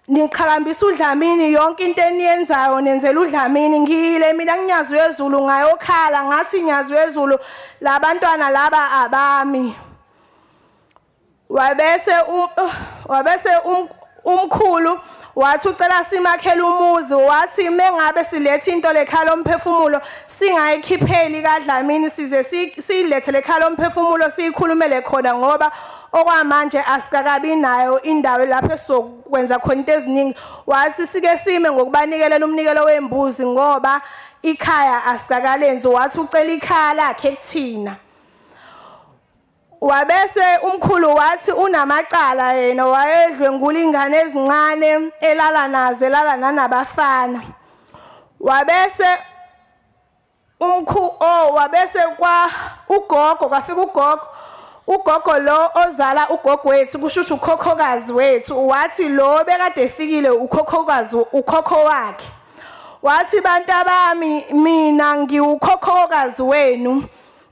niqhakambisa uDlamini, yonke into eniyenzayo nenzela uDlamini. Ngiyile mina nginyazi wezulu ngayokhala, ngathi nyazi wezulu labantwana laba abami. Wabese umkhulu wathi ucela simakhele umuzi. Wathi mengabe silethe into lekhaya lomphefumulo singayikhipheli kaDlamini, size silethe lekhaya lomphefumulo siyikhulumele khona, ngoba okwamanje asikakabi nayo indawo lapho esizokwenza khona into eziningi. Wathi sike sime ngokubanikelela umnikelo wembuzi ngoba ikhaya asikakalenzi. Wathi ucela ikhaya lakhe kuthina. Wabese umkhulu wathi unamacala yena, wayedlwengula ingane ezincane elala nazo, elala nanabafana. Wabese wabese kwa ugogo kwafika ugogo lo ozala ugogo wethu, kusho ukuthi ukhokhokazi wethu. Wathi lo bekade efikile ukhokhokazi ukhokho wakhe. Wathi bantu abami mina ngiwukhokhokazi wenu,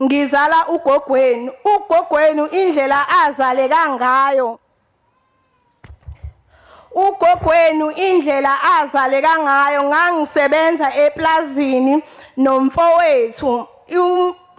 ngizala ugogwenu. Ugogwenu indlela azaleka ngayo, ugogwenu indlela azaleka ngayo, ngangisebenza eplazini nomfowethu.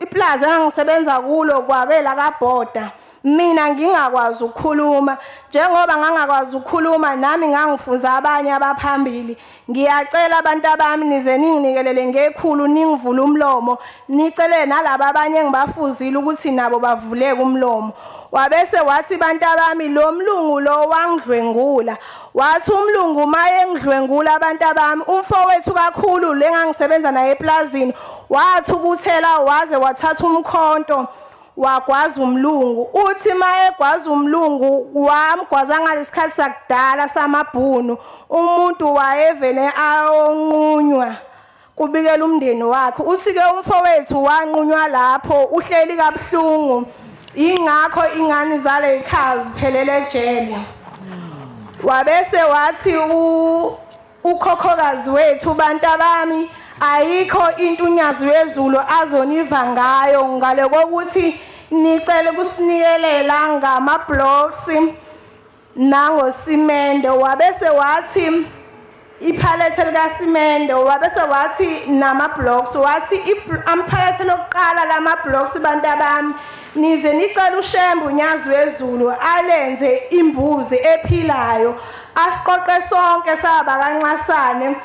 Iplaza engangisebenza kulo kwabela kaBhoda, mina ngingakwazi ukukhuluma. Njengoba ngangakwazi ukukhuluma nami ngangifuza abanye abaphambili. Ngiyacela abantu abami nize ninginikelele ngekhulu, ningivule umlomo, nicele nalaba abanye engibafuzile ukuthi nabo bavuleke umlomo. Wabese wathi bantu abami lo mlungu lo wangidlwengula. Wathi umlungu maye ngidlwengula abantu abami, umfowethu kakhulu lengangisebenza naye eplazini wathi ukuthela waze wathatha umkhonto wagwaza umlungu. Uthi mayegwaza umlungu wamgwaza ngalesikhathi sakudala samabhunu, umuntu wayevele ayonqunywa kubikela umndeni wakhe. Usike umfowethu wanqunywa lapho, uhleli kabuhlungu, ingakho ingane zale ikhazi phelele ejele. Wabese wathi ukhokhokazi wethu bantu abami ayikho into unyazi wezulu azoniva ngayo ngale kokuthi nicele kusinikelela ngama blocks nangosimende. Wabese wathi iphalethe likasimende, wabese wathi nama blocks, wathi amphalethe lokuqala lama blocks bantu abami nize nicela uShembe unyazi wezulu alenze imbuzi ephilayo asiqoqe sonke saba kanqasane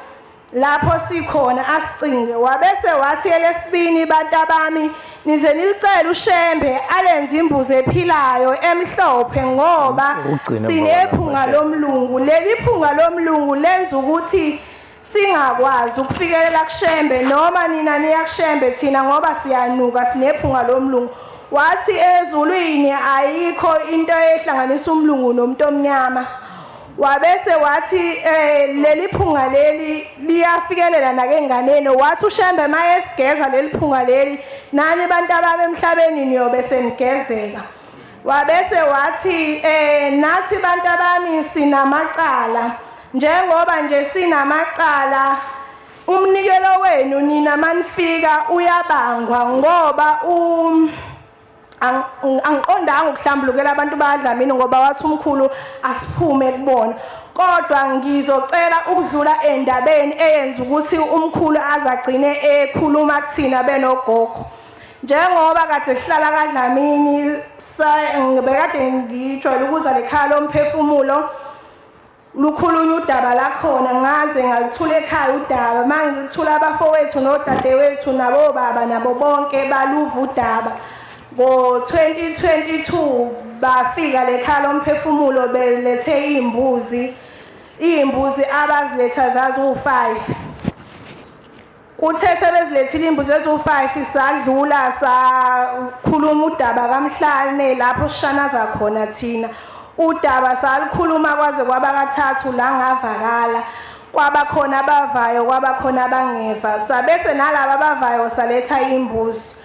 lapho sikhona asicinge. Wabese wathi elesibini bantu abami nize nilicela uShembe alenze imbuzi ephilayo emhlophe ngoba sinephunga lomlungu. Leli phunga lomlungu lenza ukuthi singakwazi ukufikelela kuShembe noma nina niya kuShembe thina ngoba siyanuka sinephunga lomlungu. Wathi ezulwini ayikho into ehlanganisa umlungu nomuntu omnyama. Wabese wathi leli phunga leli liyafikelela nakenganeni. Wathi uShembe mayesigeza leli phunga leli nani bantu abami emhlabeni niyobe senigezeka. Wabese wathi nathi bantu abami sinamacala, njengoba nje sinamacala umnikelo wenu nina manifika uyabangwa ngoba angiqondanga ukuhlambulukela abantu baDlamini ngoba wathi umkhulu asiphume kubona. Kodwa ngizocela ukudlula endabeni eyenza ukuthi umkhulu azagcine ekhuluma kuthina benogogo. Njengoba kade sihlala kaDlamini, bekade ngijwayele ukuza lekhaya lomphefumulo, lukhulunywa udaba lakhona, ngaze ngaluthula ekhaya udaba. Mangithula abafowethu nodadewethu nabo baba nabo bonke baluva udaba. Ngo-2022 bafika lekhaya lomphefumulo belethe iy'mbuzi abaziletha zaziwu-5. Kuthe sebezilethile iy'mbuzi eziwu-5 sadlula sakhuluma udaba kaMhlane lapho sishanaza khona thina. Udaba salukhuluma kwaze kwaba kathathu la ngavakala, kwaba khona abavayo kwaba khona abangeva. Sabese nalaba abavayo saletha imbuzi,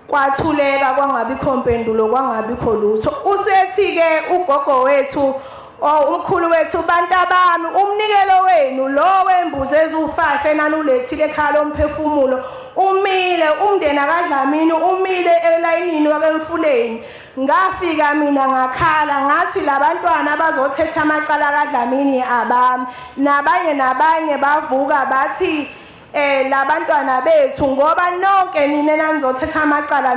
kwathuleka kwangabikho mpendulo kwangabikho lutho. Usethi-ke ugogo wethu umkhulu wethu, bantu abami, umnikelo wenu lo wembuzi eziwu-5 enanulethile ekhaya lomphefumulo umile, umndeni akaDlamini umile elayinini wakemfuleni. Ngafika mina ngakhala ngathi labantwana abazothetha amacala kaDlamini abami, nabanye nabanye bavuka bathi labantwana bethu, ngoba nonke nina nanizothetha amacala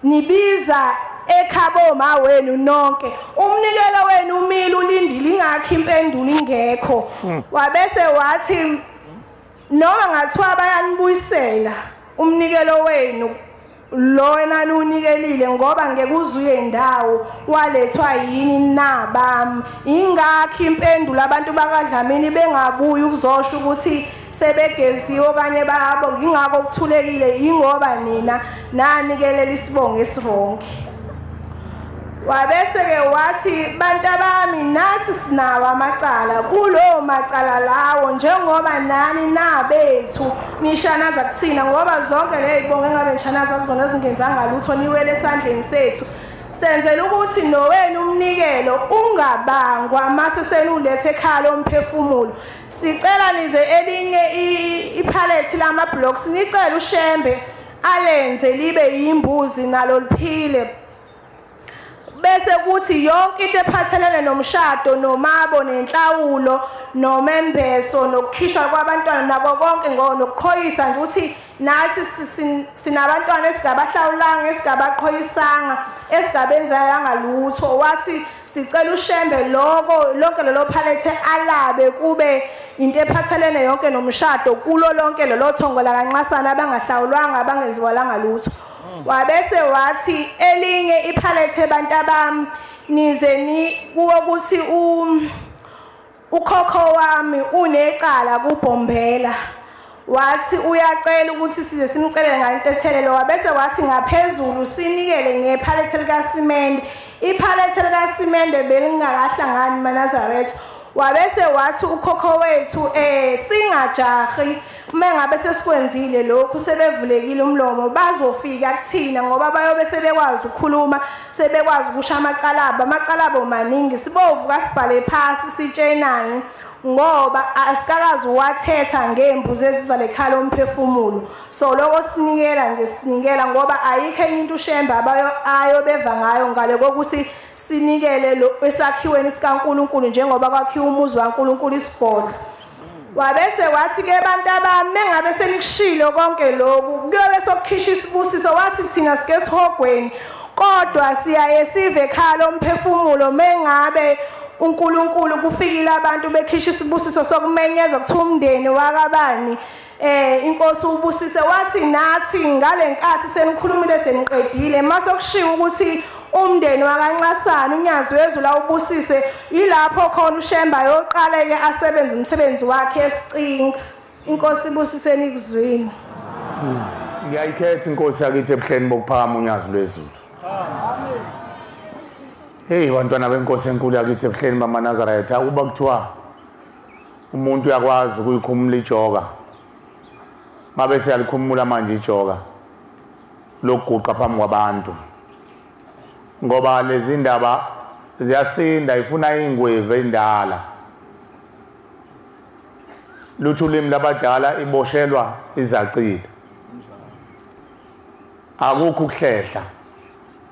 nibiza ekhabo ma wenu nonke, umnikelo wenu umile ulindile ingakho impendulo ingekho. Wabese wathi noma ngathiwa bayanibuyisela umnikelo wenu lo enaniwunikelile, ngoba ngeke uzuye ndawo walethwa yini nabami. Ingakho impendulo abantu bakaDlamini bengabuyi ukuzosho ukuthi sebegeziwe okanye bayabonga, ingakho kuthulekile, ingoba nina nanikelela isibongo esironke. Wabese-ke wathi bantu abami, nasi sinawo amacala, kulowo macala lawo njengoba nani nabethu nishanaza kuthina, ngoba zonke ley'bongo engabe nishanaza kuzona ezingenzanga lutho niwele esandleni sethu. Senzela ukuthi nowenu umnikelo ungabangwa mase senulethe ekhaya lomphefumulo. Sicela nize elinye iphalethi lama-blocks, nicele uShembe alenze libe yimbuzi nalo liphile. Bese kuthi yonke into ephathelene nomshado nomabo nenhlawulo nomembeso nokukhishwa kwabantwana nako konke nokuqhoyisa nje ukuthi nathi sinabantwana esigabahlawulanga esigabaqhoyisanga esigabenzanga lutho. Wathi sicela uShembe lokho lonke lelo phalethe alabe kube into ephathelene yonke nomshado kulo lonke lelo thongo la kaNxasana abangahlawulwanga abangenziwalanga lutho. Wabese wathi elinye iphalethe bantu abami nize ni kuwo ukuthi ukhokho wami unecala kuBhombela. Wathi uyacela ukuthi size simcelele ngentethelelo. Wabese wathi ngaphezulu sinikele ngephalethe likasimende. Iphalethe likasimende belingakahlangani maNazaretha. Wabese wathi ukhokho wethu singajahi, uma ngabe sesikwenzile lokhu sebevulekile umlomo bazofika kuthina, ngoba bayobe sebekwazi ukukhuluma sebekwazi ukusho amacala abo. Amacala abo maningi, sibovuka sibhale phasi sitshenane, ngoba asikakazi uwathetha ngembuzi eziza lekhaya lomphefumulo. So lokho sinikela nje sinikela, ngoba ayikho enye into uShembe ayobeva ngayo ngale kokuthi sinikele lo esakhiweni sikaNkulunkulu, njengoba kwakhiwa umuzi waNkulunkulu isigodlo. Wabese wathi ke bantu abami, mengabe senikushilo konke lokhu kuyobe sokukhishwa isibusiso. Wathi thina sike sihogweni, kodwa siyaye sive ekhaya lomphefumulo mengabe uNkulunkulu kufikile abantu bekhishwa isibusiso sokumenyeza kuthiwa umndeni wakabani inkosi ubusise. Wathi nathi ngalenkathi senikhulumile seniqedile, masokushiwo ukuthi umndeni wakaNxasana uNyazi wezulu awubusise, ilapho khona uShembe ayoqala-ke asebenze umsebenzi wakhe esicinga. Inkosi ibusiseni ikuzwini. Ngiyayikhetha inkosi yakithi ebuhleni bokuphakama uNyazi lwezulu. Hey bantwana benkosi enkulu yakithi ebuhleni bamaNazaretha, ukuba kuthiwa umuntu uyakwazi ukuyikhumula ijoka, ngabe siyalikhumula manje ijoka lokuguqa phambi kwabantu, ngoba lezi ndaba ziyasinda, ifuna ingwevu endala. Lutho ulimi labadala iboshelwa izacile, akukho ukuhlehla.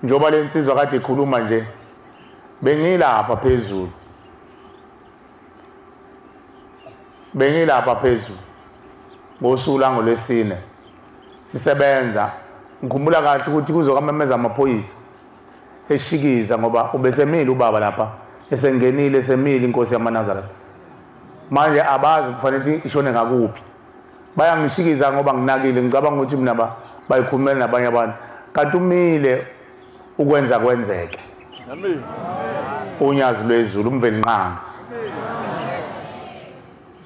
Njengoba lensizwa kade ikhuluma nje, bengilapha phezulu Bengilapha phezulu ngosuku langolwesine sisebenza. Ngikhumbula kahle ukuthi kuzokamemeza amaphoyisa eshikiza ngoba ubesemile ubaba lapha, esengenile esemile inkosi yamaNazaretha. Manje abazi kufanele ishone ngakuphi. Bayangishikiza ngoba nginakile, ngicabanga ukuthi mina bayikhulumela nabanye abantu. Kanti umile ukwenza kwenzeke. Amen. Unyazi lwezulu uMvelinqangi.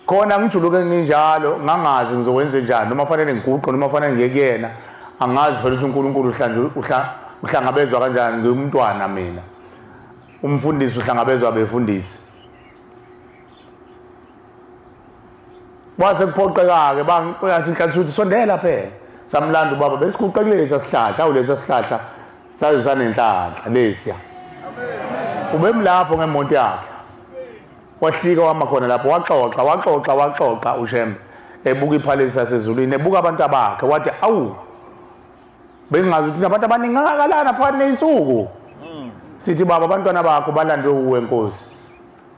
Khona ngijuluke nginjalo, ngangazi ngizokwenza njani, noma fanele ngiguqe noma fanele ngiye kuyena. Angazi phela ukuthi uNkulunkulu uhlangabezwa kanjani, ngiyumntwana mina. Umfundisi uhlangabezwa abefundisi. Kwase kuphoqeka-ke bayathi inhlanhla ukuthi sondela phela. Samlanda ubaba, besiguqe kulesa sihlahla, awu lesa sihlahla saze sanenhlanhla lesiya. Ubemlapho ngemonto yakhe. Wahlika wama khona lapho, waxoxa waxoxa waxoxa uShembe ebuka iphalesi sasezulwini, ebuka abantu abakhe, wathi awu bengingazi ukuthi nabantu abaningi kangakalana phakathi ney'nsuku. Sithi baba abantwana bakho balandwe uwe Nkosi.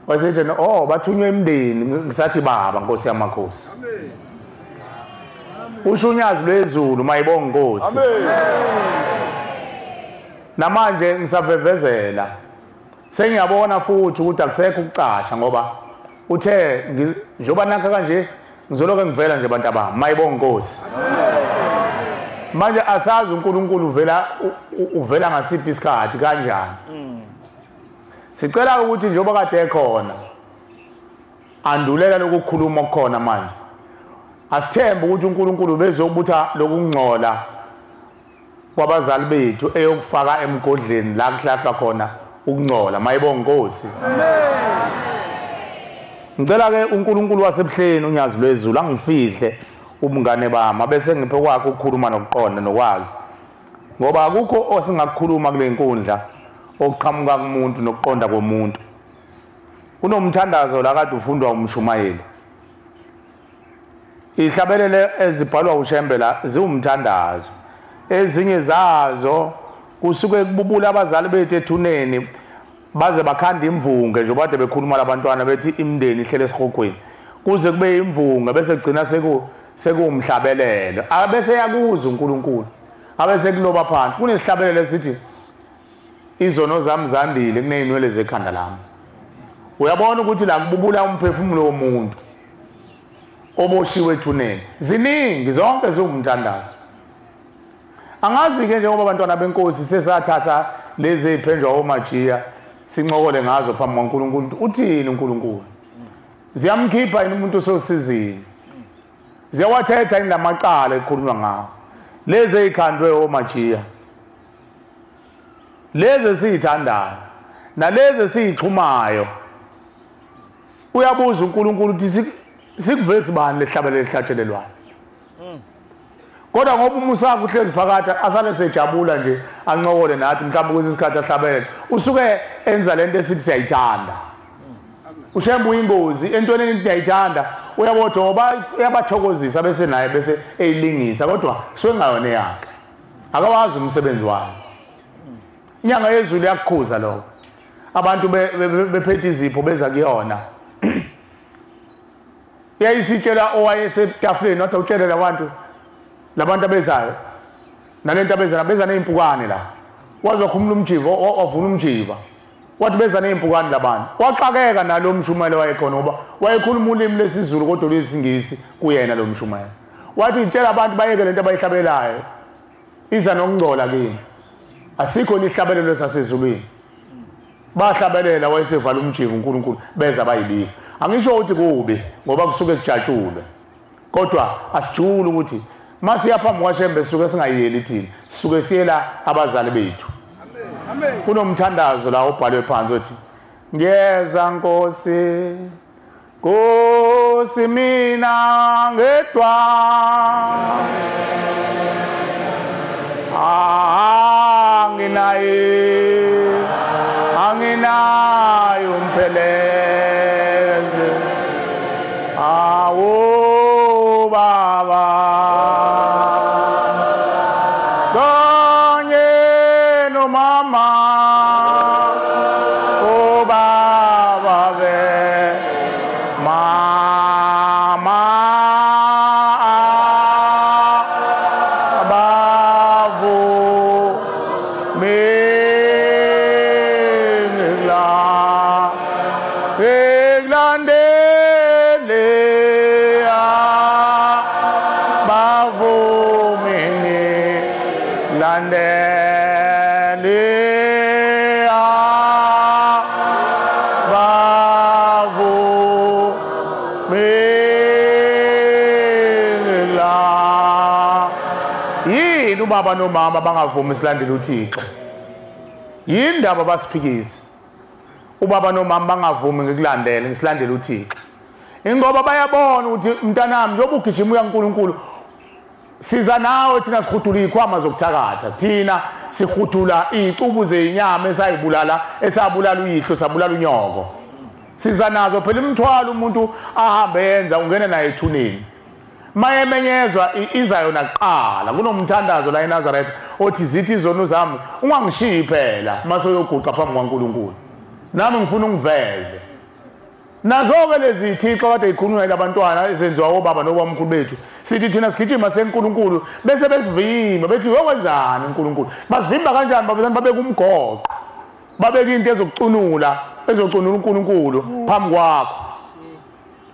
Wasethi oh bathunywe emndeni, ngisathi baba Nkosi yamakhosi. Usho unyazi lwezulu mayibonga Nkosi. Amen. Namanje ngisavevezela. Sengiyabona futhi ukuthi akusekho ukucasha ngoba uthe njengoba nakha kanje ngizoloke ngivela nje abantu abami mayibonga Nkosi. Manje asazi uNkulunkulu uvela ngasiphi isikhathi kanjani. Sicela ukuthi njengoba kade ekhona andulela lokukhuluma okukhona manje. Asithembe ukuthi uNkulunkulu bezobutha lokungcola kwabazali bethu eyokufaka emgodleni la kuhlahlwa khona ukungcola mayibonga Nkosi. Ngicela ke uNkulunkulu wasebuhleni unyazi lwezulu angifihle ubungane bami bese ngiphe kwakhe ukukhuluma nokuqonda nokwazi, ngoba akukho osingakukhuluma kule nkundla okuqhamuka kumuntu nokuqonda komuntu. Kunomthandazo la kade ufundwa umshumayeli. Ihlabelele ezibhalwa uShembe la ziwumthandazo, ezinye zazo kusuke kububula abazali bethu ethuneni baze bakhanda imvunge njengoba kade bekhuluma labantwana bethi imindeni ihlele esihogweni, kuze kube imvunge bese kugcina sekuwumhlabelelo. Abese yakuza uNkulunkulu abese kuloba phansi. Kunesihlabelelo esithi izono zami zandile kuneyinwele zekhanda lami. Uyabona ukuthi la kububula umphefumulo womuntu oboshiwe ethuneni. Ziningi zonke ziwumthandazo. Angazi ke njengoba abantwana benkosi sesathatha lezi eziphenjwa omajiya sincokole ngazo phambi kwaNkulunkulu, uthini uNkulunkulu? Ziyamkhipha yini umuntu ososizini? Ziyawathetha yini lamacala ekhulunywa ngawo? Lezi ezikhandwe omajiya, lezi esiyithandayo nalezi esiyixhumayo, uyabuza uNkulunkulu ukuthi sikuvesi bani lehlabelelo elihlatshelelwayo? Kodwa ngoba umusa wakhe uhlezi phakathi asale sejabula nje ancokole nathi mhlawumbe kwesinye isikhathi ahlabelele, usuke enza lento esithi siyayithanda. uShembe uyingozi entweni enithi niyayithanda, uyabothoba uyabathokozisa bese naye bese eyilingisa, kodwa kusuke kungayona eyakhe, akawazi umsebenzi wayo. Inyanga yezulu iyakukhuza lokho. Abantu bephethe izipho beza kuyona. Yayisitshela owayesetafuleni wathi awutshele labantu labantu abezayo nalento abeza beza nezimpukane la. Waze wakhumula umjiva, wavula umjiva, wathi beza nezimpukane labantu. Waxakeka nalo mshumayeli wayekhona ngoba wayekhuluma ulimi lesiZulu kodwa lwesiNgisi kuyena lo mshumayeli. Wathi ngitshela abantu bayeke lento abayihlabelayo, iza nokungcola kini, asikho lihlabelelo sasezulwini. Bahlabelela wayesevala umjiva uNkulunkulu, beza bayibika. Angisho ukuthi kubi ngoba kusuke kujatshulwe, kodwa asijule ukuthi masiya phambi kwaShembe sisuke singayeli thina, sisuke siyela abazali bethu. Kunomthandazo la obhalwe phansi othi ngiyeza Nkosi, Nkosi mina ngedwa, anginaye anginaye umpheleze, awu baba kanye nomama, obaba be nomama abavumela ekulandele abavumile landele abavumela. Yini ubaba nomama bangavumi silandele uThixo? Yini ndaba basiphikisa? Ubaba nomama bangavumi ngikulandele ngisilandele uThixo. Ingoba bayabona ukuthi mntanami njengoba ugijima uya kuNkulunkulu, siza nawe thina sihudula izikhwama zokuthakatha, thina sihudula izicubu zenyama esayibulala, esabulala uyihlo, sabulala unyoko. Siza nazo phela imithwalo umuntu ahambe yenza ungena naye ethuneni. Mayemenyezwa iza yona kuqala. Kunomthandazo la eNazaretha othi zithi izono zami ungangishiyi phela mase uyoguqa phambi kwaNkulunkulu, nami ngifuna ungiveze. Nazo-ke lezi thixo kade yikhulunywa labantwana ezenziwa obaba nobamkhulu bethu, sithi thina sigijima seNkulunkulu bese besivimba bethi uyokwenzani uNkulunkulu. Basivimba kanjani? Babezani babeka umgoqo, babeka into ezokucunula, ezocunula uNkulunkulu phambi kwakho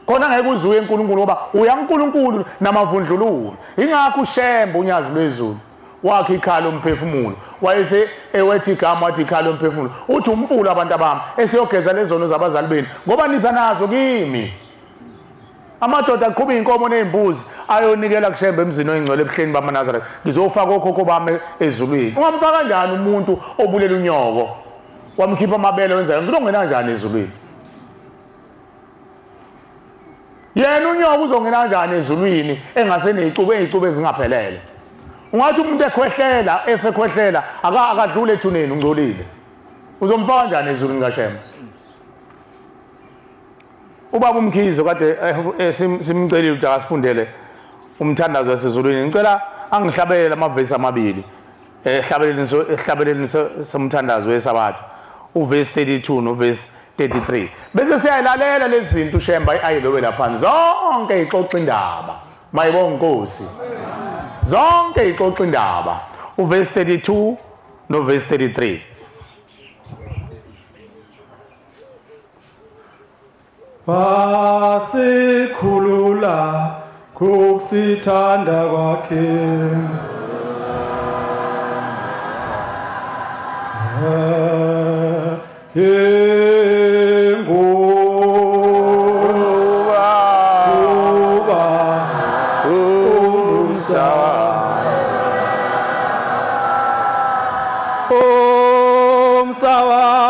khona ngeke uzuye uNkulunkulu, ngoba uya uNkulunkulu namavundlululo. Ingakho uShembe unyazi lwezulu wakhe ikhala umphefumulo, wayese ewethi igama wathi ikhala umphefumulo, uthi umfula abantu abami esiyogeza lezono zabazali benu ngoba niza nazo kimi. Amadoda aqhuba inkomo nezimbuzi ayonikela kuShembe emzini oyingcwele ebuhleni bamaNazaretha, ngizofaka okhokho bami ezulwini. Ungamfaka kanjani umuntu obulela unyoko wamkhipha amabele wenza yonke into, ongena kanjani ezulwini? Yena unyoko uzongena kanjani ezulwini engasenezicubu ezicubu ezingaphelele? Ungathi umuntu ekhwehlela, efekhwehlela akadlule ethuneni ungcolile, uzomfaka kanjani ezulwini kaShembe? Ubaba uMkhize kade simcelile ukuthi akasifundele umthandazo wasezulwini, ngicela angihlabelele amavesi amabili ehlabeleleni somthandazo weSabatha, uvesi 32 novesi 33, bese siyayilalela lezi zinto uShembe ayilobe lapha zonke ixoxa indaba. Mayibonga Nkosi, zonke ixoxa indaba, uvesi 32 novesi 33. Wasikhulula ngokusithanda kwakhe, ngoba umusa umsa wakhe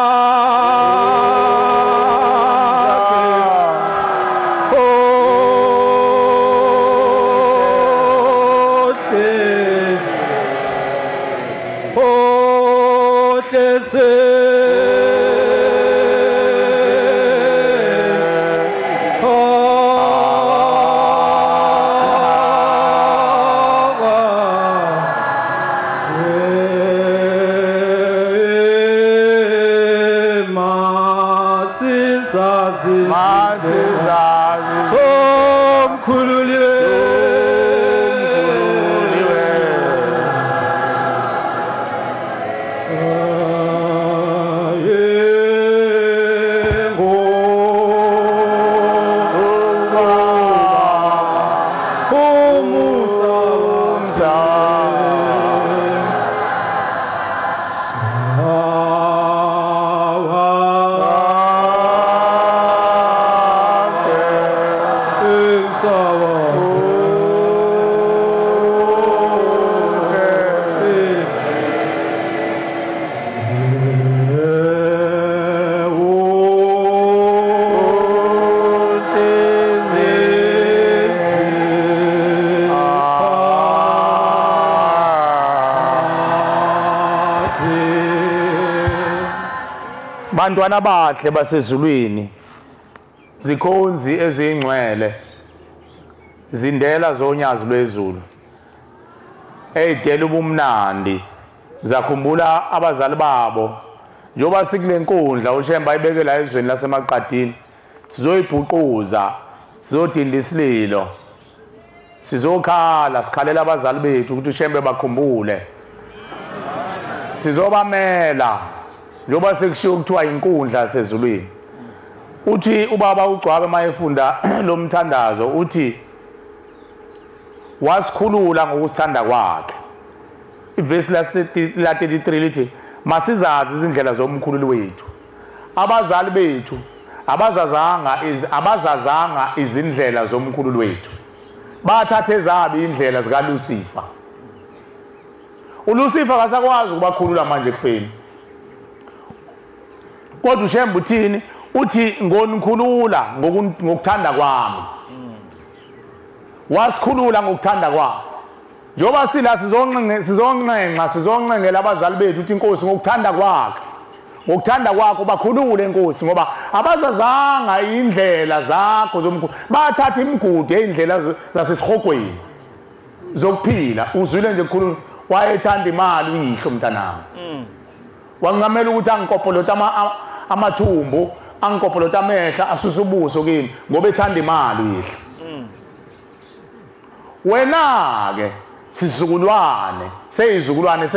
ohle ohle se Bantwana abahle basezulwini, zikhonzi ezingcwele, zindela zonyazi lwezulu, eyidela ubumnandi, zakhumbula abazali babo. Njengoba sikule nkundla uShembe ayibeke la ezweni laseMaqadini, sizoyibhuquza Sizodinda isililo. Sizokhala sikhalela abazali bethu ukuthi uShembe bakhumbule. Sizobamela njengoba sekushiwo kuthiwa inkundla sezulwini. Uthi ubaba uGcwabe mayefunda lo mthandazo uthi wasikhulula ngokusithanda kwakhe. Ivesi la 33 lithi masizazi izindlela zomkhululi wethu. Abazali bethu abazazanga izindlela zomkhululi wethu. Bathathe ezabi indlela zika Lucifer. uLucifer akasakwazi ukubakhulula manje ekufeni. Kodwa uShembe uthini? Uthi ngonikhulula ngokuthanda kwami. Wasikhulula ngokuthanda kwakhe. Njengoba sila sizonxenxa abazali bethu uthi inkosi ngokuthanda kwakhe. Ngokuthanda kwakho bakhulule inkosi ngoba abazazanga indlela zakho zomkhulu. Bathatha imigudu yeindlela zasesihogweni zokuphila. Uzwile nje kukhuluma wayethanda imali uyihlo mntanami. Wancamela ukuthi angikopolota amathumbu, angikopolota amehla, asuse ubuso kimi ngoba ethanda imali uyihlo. Wena ke sizukulwane, seyizukulwane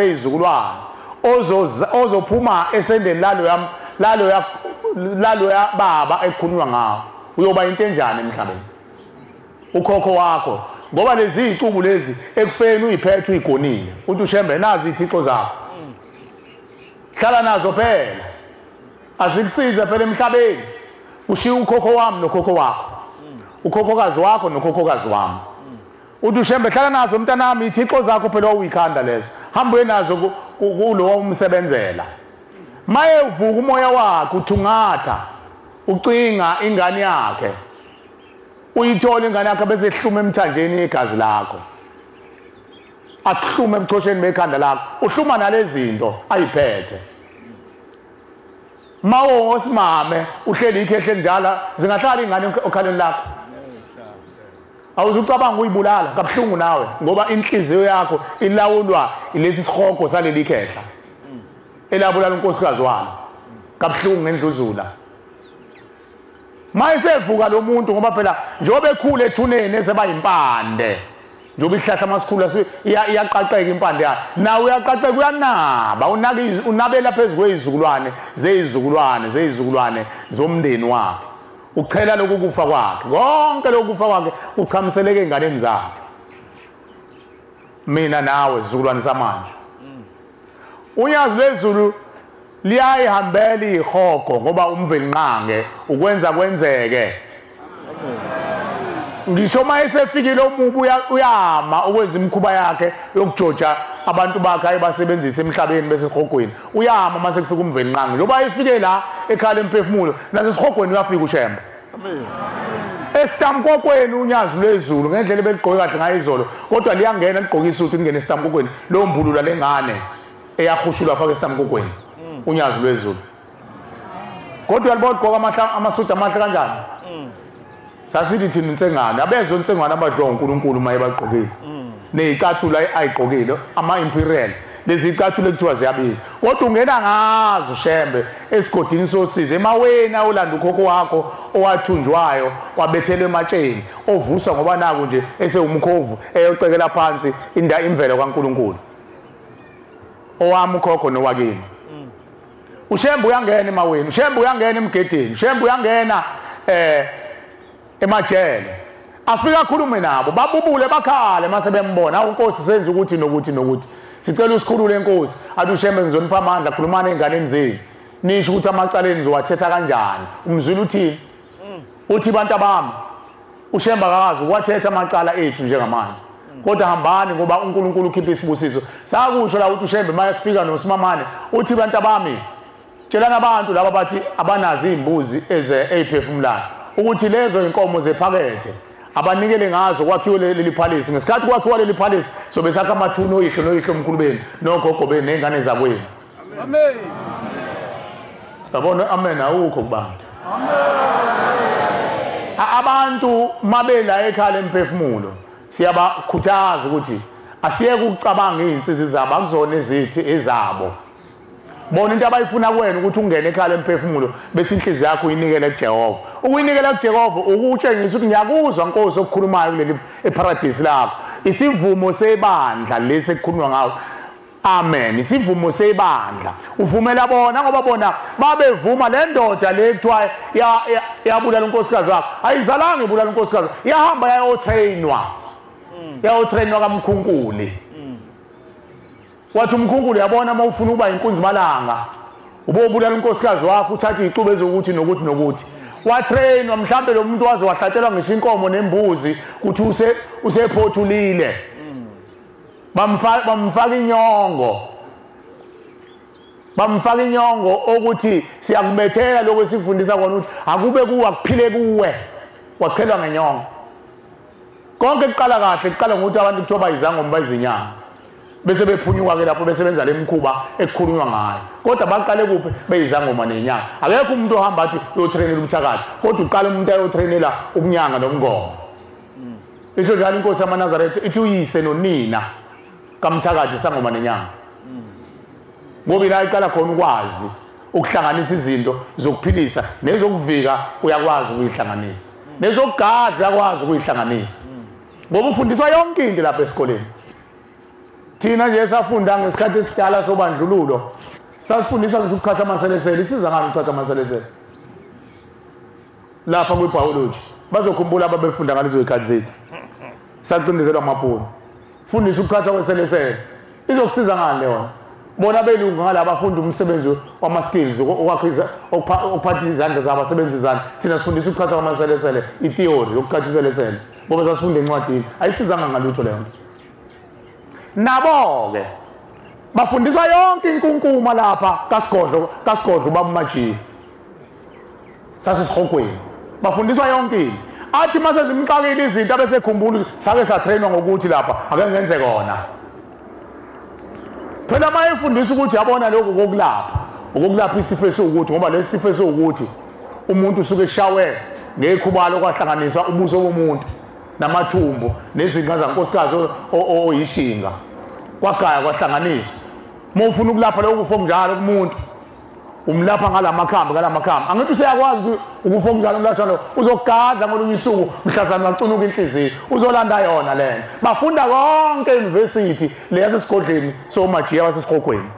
ozophuma esendeni lalo baba ekukhulunywa ngawo uyoba into enjani emhlabeni? Ukhokho wakho ngoba lezi izicubu lezi ekufeni uyiphethe uyigonile uthi uShembe nazi izithixo zakho, hlala nazo phela, azikusize phela emhlabeni. Ushiya ukhokho wami nokhokho wakho, ukhokhokazi wakho nokhokhokazi wami. Uthi uShembe hlala nazo mntanami, izithixo zakho phela wawuyikhanda lezo, hamba uye nazo kulo umsebenzela. Maye uvuka umoya wakhe uthungatha ucinga ingane yakhe, uyithola ingane yakhe bese ehluma emthanjeni igazi lakho, akuhlume ebuchosheni bekhanda lakho, uhluma nalezi zinto ayiphethe. Mawo osimame uhleli ikhehle njala, zingahlala ingane okhaleni lakho. Awuzucabanga uyibulala kabuhlungu nawe ngoba inhliziyo yakho ilawulwa ilesi sihogo saleli khehla elabulala unkosikazi wami kabuhlungu ngendluzula. Mayesevuka lo muntu ngoba phela njengoba ekhule ethuneni eseba impande, njengoba isihlahla masikhula iyaqaqeka impande yayo, nawe uyaqaqeka uyanaba, unabela phezu kwezizukulwane zezizukulwane zezizukulwane zomndeni wakhe. Uchela lokhu kufa kwakhe, konke lokhu kufa kwakhe uchamiseleke enganeni zakhe. Mina nawe sizukulwane samanje. Unyazi lwezulu liyayihambela ihogo ngoba uMvelinqange ukwenza kwenzeke. Ngisho uma esefikile omubi uyama ukwenza imikhuba yakhe yokujoja abantu bakhe ayebasebenzisa emhlabeni bese esihogweni. Uyama uma sekufika uMvelinqange. Njengoba efike la ekhala emphefumulo, nasesihogweni uyafika uShembe. Esitamkokweni unyazi lwezulu ngendlela ebeligqoke kahle ngayo izolo, kodwa liyangena ligqoke isuthu lingene esitamkokweni, lombulula lengane eyakhushulwa faka esitamkokweni unyazi lwezulu. Kodwa uyalibona ligqoka amasudu amahle kanjani? Sasithi thina insengane, abezwe insengane abadliwa uNkulunkulu uma ebagqokile. Nezicathulo ayigqokile, ama-imperial, lezi zicathulo ekuthiwa ziyabiza. Kodwa ungena ngazo Shembe esigodini sosizi, emaweni awulanda ukhokho wakho owathunjwayo wabethelwa ematsheni, ovuswa ngoba naku nje esewumkhovu eyocekela phansi imvelo kaNkulunkulu. Owami ukhokho nowakini. uShembe uyangena emaweni, uShembe uyangena emgedeni, uShembe uyangena emajele. Afika akhulume nabo, babubule bakhale mase bembona, awu Nkosi senze ukuthi nokuthi nokuthi. Sicela usikhulule Nkosi. Athi uShembe ngizonipha amandla, khulumani enganeni zenu. Nisho ukuthi amacala enu nizowathetha kanjani. Umzwile uthini? Uthi bantu abami, uShembe akakazi ukwathetha amacala ethu njengamanje. Kodwa hambani ngoba uNkulunkulu ukhipha isibusiso. Sakusho la ukuthi uShembe mayesifika noSimamane, uthi bantu abami, tshelana abantu laba bathi abanazo izimbuzi eziphefumulayo ukuthi lezo inkomo zephakethe abanikele ngazo kwakhiwe leli palace. Ngesikhathi kwakhiwa leli palace sobe sakha amathuna oyihlo noyihlo omkhulu benu nogogo benu nezingane zakwenu. Amen. Yabona amen awukho kubantu. Amen. Abantu mabela ekhala emphefumulo siyabakhuthaza ukuthi asiyeke ukucabanga izinsizi zabo, akuzona ezithi ezabo. Bona into abayifuna kuwena ukuthi ungene ekhaya emphefumulo bese inhliziyo yakho uyinikele kuJehova. Ukuyinikela kuJehova ukutshengisa ukuthi ngiyakuzwa Nkosi okukhulumayo kuleli eparadise lakho. Isivumo sebandla lesi ekukhulunywa ngawo. Amen. Isivumo sebandla. Uvumela bona ngoba bona babevuma le ndoda le kuthiwa yabulala unkosikazi wakho. Ayizalanga ibulala unkosikazi. Yahamba yayotrainwa. Yayotrainwa kaMkhunkuli. Wathi uMkhunkuli yabona uma ufuna ukuba inkunzi malanga ubobulala unkosikazi wakho uthathe izicubu ezokuthi nokuthi nokuthi. Watrainwa mhlambe lo muntu waze wahlatshelwa ngisho inkomo nembuzi kuthi usephothulile. Bamfaka inyongo. Bamfaka inyongo ukuthi siyakubethela lokho esifundisa kona ukuthi akube kuwe akuphile kuwe. Wachelwa ngenyongo. Konke kuqala kahle, kuqala ngokuthi abantu kuthiwa bayizangoma bayizinyanga. Bese bephunyuka ke lapho besebenza lemkhuba ekukhulunywa ngayo. Kodwa baqale kuphi beyizangoma nenyanga. Akekho umuntu ohamba athi uyotrainela ubuthakathi, kodwa uqala umuntu ayotrainela ubunyanga nobungoma. Isho njalo inkosi yamaNazaretha ithi uyise nonina kamthakathi sangoma nenyanga. Ngoba ila iqala khona ukwazi ukuhlanganisa izinto zokuphilisa nezokuvika, uyakwazi ukuyihlanganisa. Nezokugadla uyakwazi ukuyihlanganisa. Ngoba ufundiswa yonke into lapha esikoleni. Thina nje safunda ngesikhathi esidala sobandlululo. Sasifundiswa ngisho ukuchatha amaselesele. Isiza ngani ukuchatha amaselesele? Lapha kwibiology bazokhumbula ababefunda ngalezo zikhathi zethu. Sacindezelwa amabhunu. Fundisa ukuchatha kweselesele. Izokusiza ngani leyo? Bona belungu ngalaba bafunda umsebenzi wama skills okwakhiza okuphatha izandla zabo abasebenza izandla. Thina sifundisa ukuchatha kwamaselesele, itheory yokuchatha iselesele. Ngoba sasifunda encwadini. Ayisizanga ngalutho leyo. Nabo ke bafundiswa yonke inkunkuma lapha kaSigodlo, kaSigodlo babumajiya. Sasesihogweni. Bafundiswa yonke into. Athi mase zimxakile izinto abesekhumbula sake satrainwa ngokuthi lapha ake ngenze kona. Phela mayefundisa ukuthi yabona lokho kokulapha, ukulapha isifo esiwukuthi ngoba lesi sifo esiwukuthi umuntu usuke eshawe ngekhubalo kwahlanganiswa ubuso bomuntu namathumbu nezinqa zankosikazi oyishinga kwagaya kwahlanganiswa. Uma ufuna ukulapha lokho kufa njalo kumuntu umlapha ngalamakhambi ngalamakhambi, angithi useyakwazi ukufa njalo umlashwa lo uzogadla ngolunye usuku mhlazana wacunuka inhliziyo uzolanda yona lena. Bafunda konke university le yasesigodleni somajiya wasesihogweni.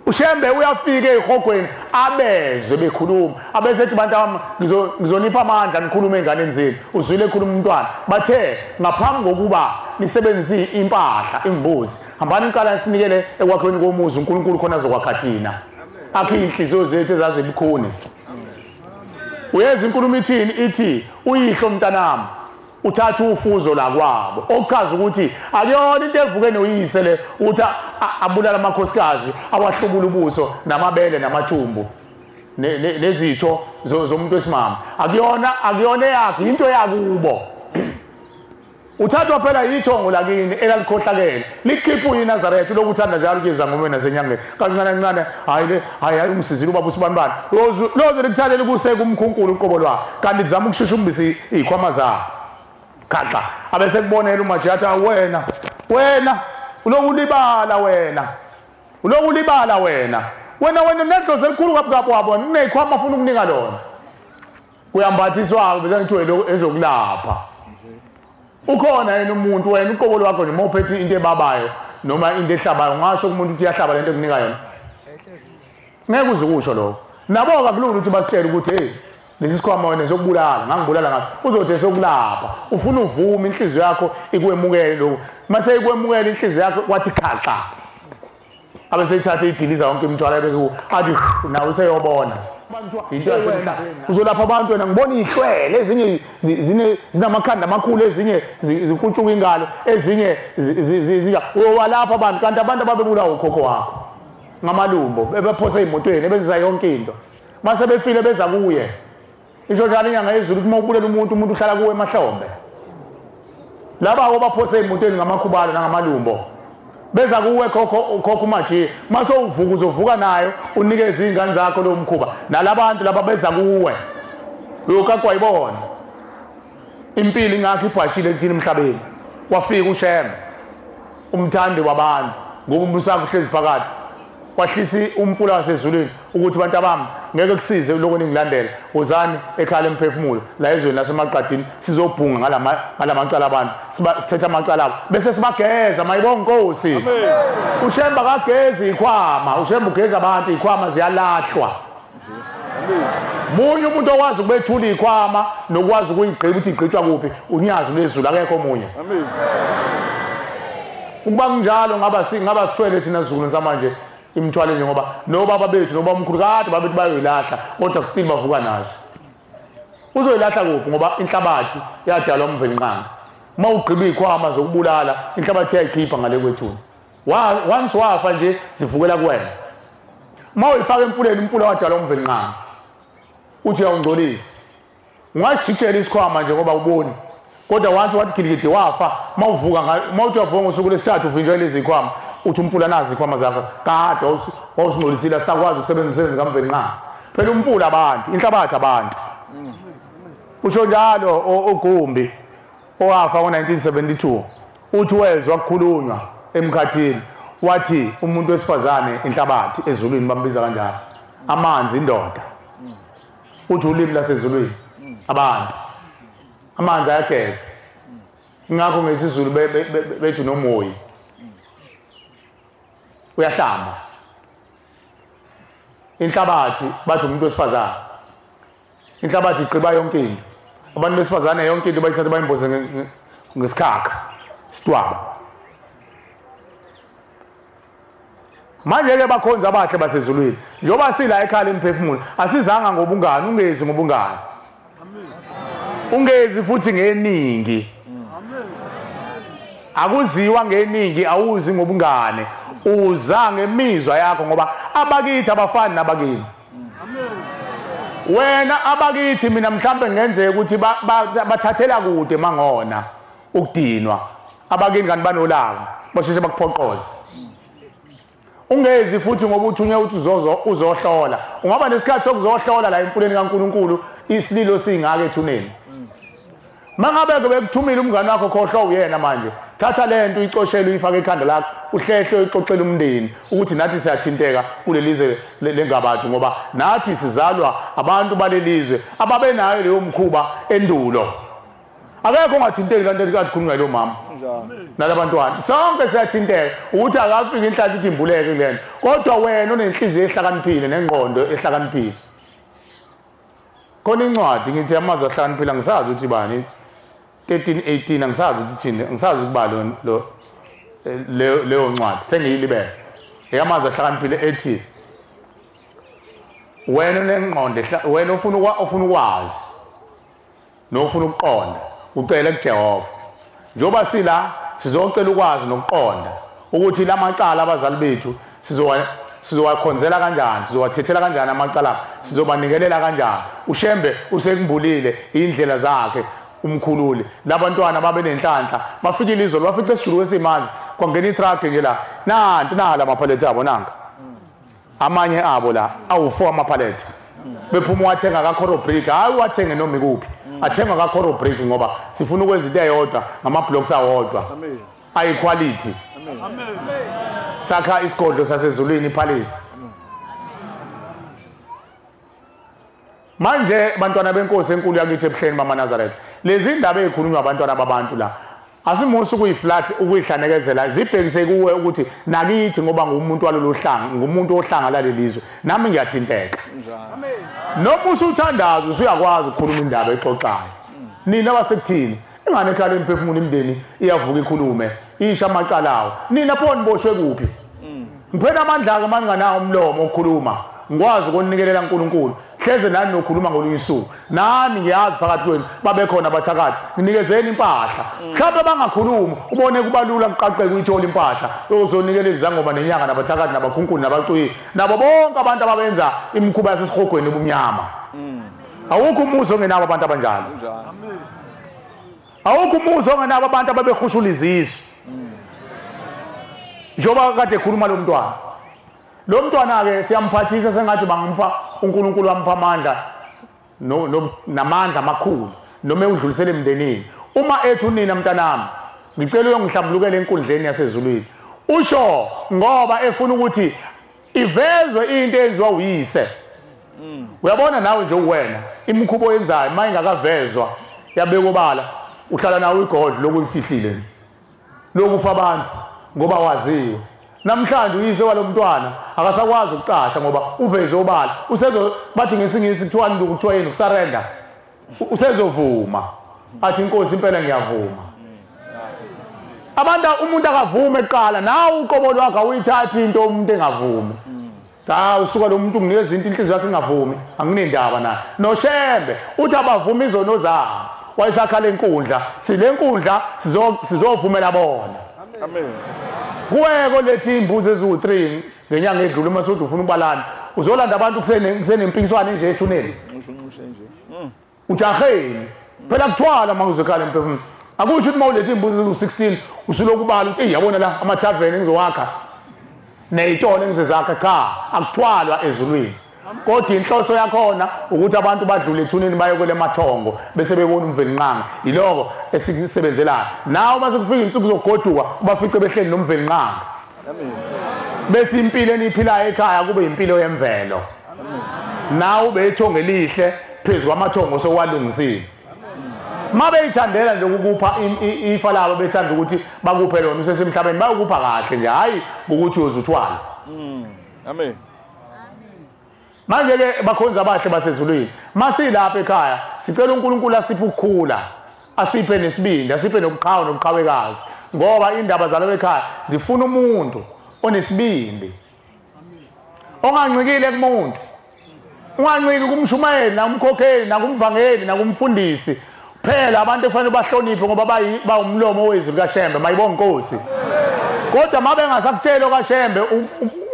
uShembe uyafika ehogweni abezwe bekhuluma, abesethi bantu bami ngizonipha amandla nikhulume enganeni zenu. Uzwile ekhuluma umntwana, bathe ngaphambi kokuba nisebenzise impahla imbuzi hambani niqala sinikele ekwakhiweni komuzi uNkulunkulu khona azokwakha thina, akhe inhliziyo zethu ezazibukhuni. Uyeza inkulumo ithini? Ithi uyihlo mntanami uthatha ufuzo la kwabo, okuchaza ukuthi akuyona into evuke noyise le uthi abulala amakhosikazi awahlubula ubuso namabele namathumbu nezitho zomuntu wesimama. Akuyona eyakhe, into yakubo. Uthathwa phela yithongo lakini elalikhohlakele likhipha uyiNazaretha lokuthanda njalo ukuyeza ngomena nasenyangeni kancane kancane. Hayi le hayi umsizile ubaba usibanibani loze likuthathele kuseka uMkhunkulu uqobo lwakhe, kanti lizama ukushushumbisa izikhwama zakhe. Khaxa abese kubonela uMajathi, wena wena ulokulibala wena ulokulibala wena wena wena nedlozi elikhulu kabi wabo kunezikhwama afuna ukunika lona. Kuyambathiswa bese ngithiwe ezokulapha. Ukhona yena umuntu wena uqobo lwakho nje mawuphethe into ebabayo noma into ehlabayo ungasho kumuntu ukuthi iyahlaba lento ekunika yona? Ngeke uze ukusho lokho. Nabo kakulula ukuthi basitshele ukuthi hey lesi sikhwama wena sokubulala, ngangibulala ngathi uzothi sokulapha. Ufuna uvume inhliziyo yakho ikwemukele lokho. Mase ikwemukele inhliziyo yakho kwathi khaxa. Abeseyithatha idiliza yonke imithwalo ebeke athi nawe useyobona. Into yasemhlabeni uzolapha abantu wena ngibona ihlwele ezinye zinamakhanda amakhulu, ezinye zikuntshuka ingalo, ezinye walapha abantu, kanti abantu ababebulawa ukhokho wakho ngamalumbo bebephosa ey'motweni ebenza yonke into. Mase befile beza kuye. Isho njalo inyanga yezulu ukuthi uma ubulela umuntu, umuntu uhlala kuwe emahlombe. Laba abaphose ey'motweni ngamakhubalo nangamalumbo beza kuwe khokho uMajiya. Mase uvuka uzovuka nayo unikeze izingane zakho lo mkhuba nalabantu laba beza kuwe. Uyokakwa yibona impilo ingakho ibhashile kuthina emhlabeni. Wafika uShembe umthandi wabantu Ngoba umbuso uhlezi phakathi. Wahlisa umfula wasezulwini ukuthi abantu abami ngeke kusize lokho ningilandela. Uzani ekhaya lemphefumulo la ezweni lasemaqadini sizobhunga ngalamacala abantu. Sithetha amacala abo bese sibageza mayibonga inkosi. uShembe akagezi ikhwama, uShembe ugeza abantu, ikhwama ziyalahlwa. Munye umuntu okwazi ukubethula ikhwama nokwazi ukuyigqiba ukuthi igqitshwa kuphi, unyazi lwezulu, akekho omunye. Amen. Ukuba kunjalo ngaba sithwele thina Zulu samanje imithwalo nje, ngoba nobaba bethu noba omkhulu kade babethi bayoyilahla, kodwa still bavuka nazo. Uzoyilahla kuphi? Ngoba inhlabathi yadalwa uMvelinqangi. Uma ugqiba ikhwama zokubulala, inhlabathi iyayikhipha ngale kwethuna. Once wafa nje zivukela kuwena. Uma uyifaka emfuleni, umfula wadalwa uMvelinqangi, uthi uyawungcolisa. Ungashikela isikhwama nje ngoba uboni, kodwa once wathi giligidi wafa, mawuvuka mawuthi uyavuka ngosuku lesithathu uvinjwe lezi zikhwama, uthi umfula nazi izikhwama zakho kade wawusingcolisile, asakwazi ukusebenza umsebenzi kaMvelinqangi. Phela umfula abantu, inhlabathi abantu. Usho njalo uGumbi owafa ngo-1972, uthi wezwa kukhulunywa emkhathini, wathi umuntu wesifazane inhlabathi ezulwini bambiza kanjalo, amanzi indoda. Uthi ulimi lasezulwini abantu, amanzi ayageza. Ingakho ngesiZulu bethi nomoyi uyahlamba. Inhlabathi bathi umuntu wesifazane, inhlabathi igqiba yonke into. Abantu besifazane yonke into bayithatha bayimboze ngesikhakha isitwaba. Manje-ke bakhonza abahle basezulwini, njengoba sila ekhaya lemphefumulo, asizanga ngobungani, ungezi ngobungani, ungezi futhi ngeningi. Akuziwa ngeningi, awuzi ngobungane, uza ngemizwa yakho, ngoba abakithi abafani nabakini. Wena abakithi mina mhlambe ngenzeka ukuthi bathathela kude mangona ukudinwa, abakini kanti banolaka, basheshe bakuphoqoze. Ungezi futhi ngoba uthunywe uthi uzohlola. Ungaba nesikhathi sokuzohlola la emfuleni kaNkuluNkulu, isililo singaka ethuneni. Mangabe bekuthumile umngane wakho, khohlwa uyena manje. Thatha lento uyicoshele uyifake ekhanda lakho, uhlehle uyixoxele umndeni ukuthi nathi siyathinteka kulelizwe lengabantu, ngoba nathi sizalwa abantu balelizwe ababenayo leyo mkhuba endulo. Akekho ongathinteki lanto ekade khulunywa lo mama nalabantwana. Sonke siyathinteka ukuthi akafiki inhlanhla ukuthi imbuleke kulena, kodwa wena onenhliziyo ehlakaniphile nengqondo ehlakaniphile. Khona incwadi ngithi amazwi ahlakaniphile, angisazi ukuthi bani 1318, angisazi ukuthi thini, angisazi ukuba lo leyo ncwadi sengiyilibele. Eyamazwi ahlakaniphile ethi wena onengqondo, wena ofuna ukwazi nofuna ukuqonda, ucele kuJehova. Njengoba sila sizocela ukwazi nokuqonda ukuthi lamacala abazali bethu sizowakhonzela kanjani, sizowathethela kanjani amacala, sizobanikelela kanjani. uShembe usekumbulile indlela zakhe umkhululi. Labantwana babe nenhlanhla, bafikile izolo, bafice esijulu kwesimanje, kwangena itruck nje la, nanti nala amaphalethe abo nanka. Amanye abo la awu4 amaphalethe. Bephuma wathenga kaCoral Brick, hayi wathenge noma ikuphi. Athenga kaCoral Brick ngoba sifuna ukwenza into eyodwa ngama-blocks awodwa ayi-quality. Sakha isigodlo sasezulwini ipalace. Manje bantwana benkosi enkulu yakithi ebuhleni bamaNazaretha, lezi ndaba ezikhulunywa abantwana babantu la asimusa ukuyiflat, ukuyihlanekezela, zibhekise kuwe ukuthi nakithi, ngoba ngumuntu walolu hlanga, ngumuntu ohlanga lalelizwe, nami ngiyathinteka. Noma usuthandaza usuyakwazi ukukhuluma indaba exoxayo. Nina basekuthini ingane ekhaya lemphefumulo imndeni iyavuka ikhulume isha amacala awo. Nina pho niboshwe kuphi? Ngiphela amandla-ke manginganawo umlomo okukhuluma, ngikwazi ukunikelela uNkulunkulu. Hleze nani nokhuluma ngolunye usuku, nani ngiyazi phakathi kwenu babekhona abathakathi, nginikezeni impahla. Mhlawumbe bangakhulumi, ubone kubalula kuqaqeke uyithola impahla uzonikela izangoma nenyanga nabathakathi nabakhunkulu nabacwiyi nabo bonke abantu ababenza imikhuba yasesihogweni obumnyama. Awukho umuzi ongenabo abantu abanjalo. Awukho umuzi ongenabo abantu ababehushula izisu. Njengoba kade ekhuluma lo mntwana, lo mntwana-ke siyamphathisa sengathi bangampha uNkulunkulu wampha amandla namandla amakhulu noma ewudlulisele emndenini. Uma ethi unina mntanami, ngicela uyongihlambulukela enkundleni yasezulwini, Usho ngoba efuna ukuthi ivezwe into eyenziwa uyise. Uyabona nawe nje uwena imikhubo oyenzayo uma ingakavezwa yabekwa obala, uhlala nawe igodlo lokuyifihlile lokufa abantu ngoba waziwe. Namhlanje uyise walomntwana akasakwazi ukucasha ngoba uvezwe obala. Usezo bathi ngesingisi kuthiwa kuthiwa yini ukusarenda, usezovuma athi inkosi impela ngiyavuma. Abantu umuntu akavume kuqala, nawe uqobo lwakho awuyithathi into umuntu engavumi. Cha usuka lo muntu unginikeza into inhliziyo yakhe ingavumi, anginendaba naye. NoShembe uthi abavuma izono zabo, wayesakha le nkundla, sile nkundla sizovumela bona. Amen. Kuweko lethi imbuzi eziwu3 ngenyanga edlule uma sothi ufuna ubalana, uzolanda abantu kusenempikiswano nje ethuneni. Ujaheni phela kuthwala uma uzokhala emphefumulweni. Akusho ukuthi uma ulethe imbuzi eziwu16 usuloku ubala ukuthi yabona la amathaveni engizowakha neyitolo engizezakha. Cha, akuthwalwa ezulwini. Kodwa inhloso yakhona ukuthi abantu badlule ethuneni baye kwele mathongo bese bebona uMvelinqangi. Yiloko esikusebenzelayo. Nawe mase kufika insuku zokugoduka ubafice behleli noMvelinqangi. Amen. Bese impilo eniphilayo ekhaya kube impilo yemvelo. Amen. Nawe ubethongo elihle phezu kwamathongo sokwalungisile. Mabeyithandela nje ukupha ifa labo, bethanda ukuthi bakuphe lona usesemhlabeni, bayokupha kahle nje, hayi ukuthi uyozuthwala. Amen. Manje ke bakhonza abahle basezulwini, masilapha ekhaya sicela uNkulunkulu asiphe ukukhula, asiphe nesibindi, asiphe nobuqhawe nobuqhawekazi, ngoba indaba zalapha ekhaya zifuna umuntu onesibindi, ongancikile kumuntu, unganciki kumshumayeli nakumkhokheli nakumvangeli nakumfundisi. Phela abantu kufanele bahloniphe ngoba bawumlomo wezwi kaShembe, mayibonga inkosi. Kodwa uma bengasakutsheli kaShembe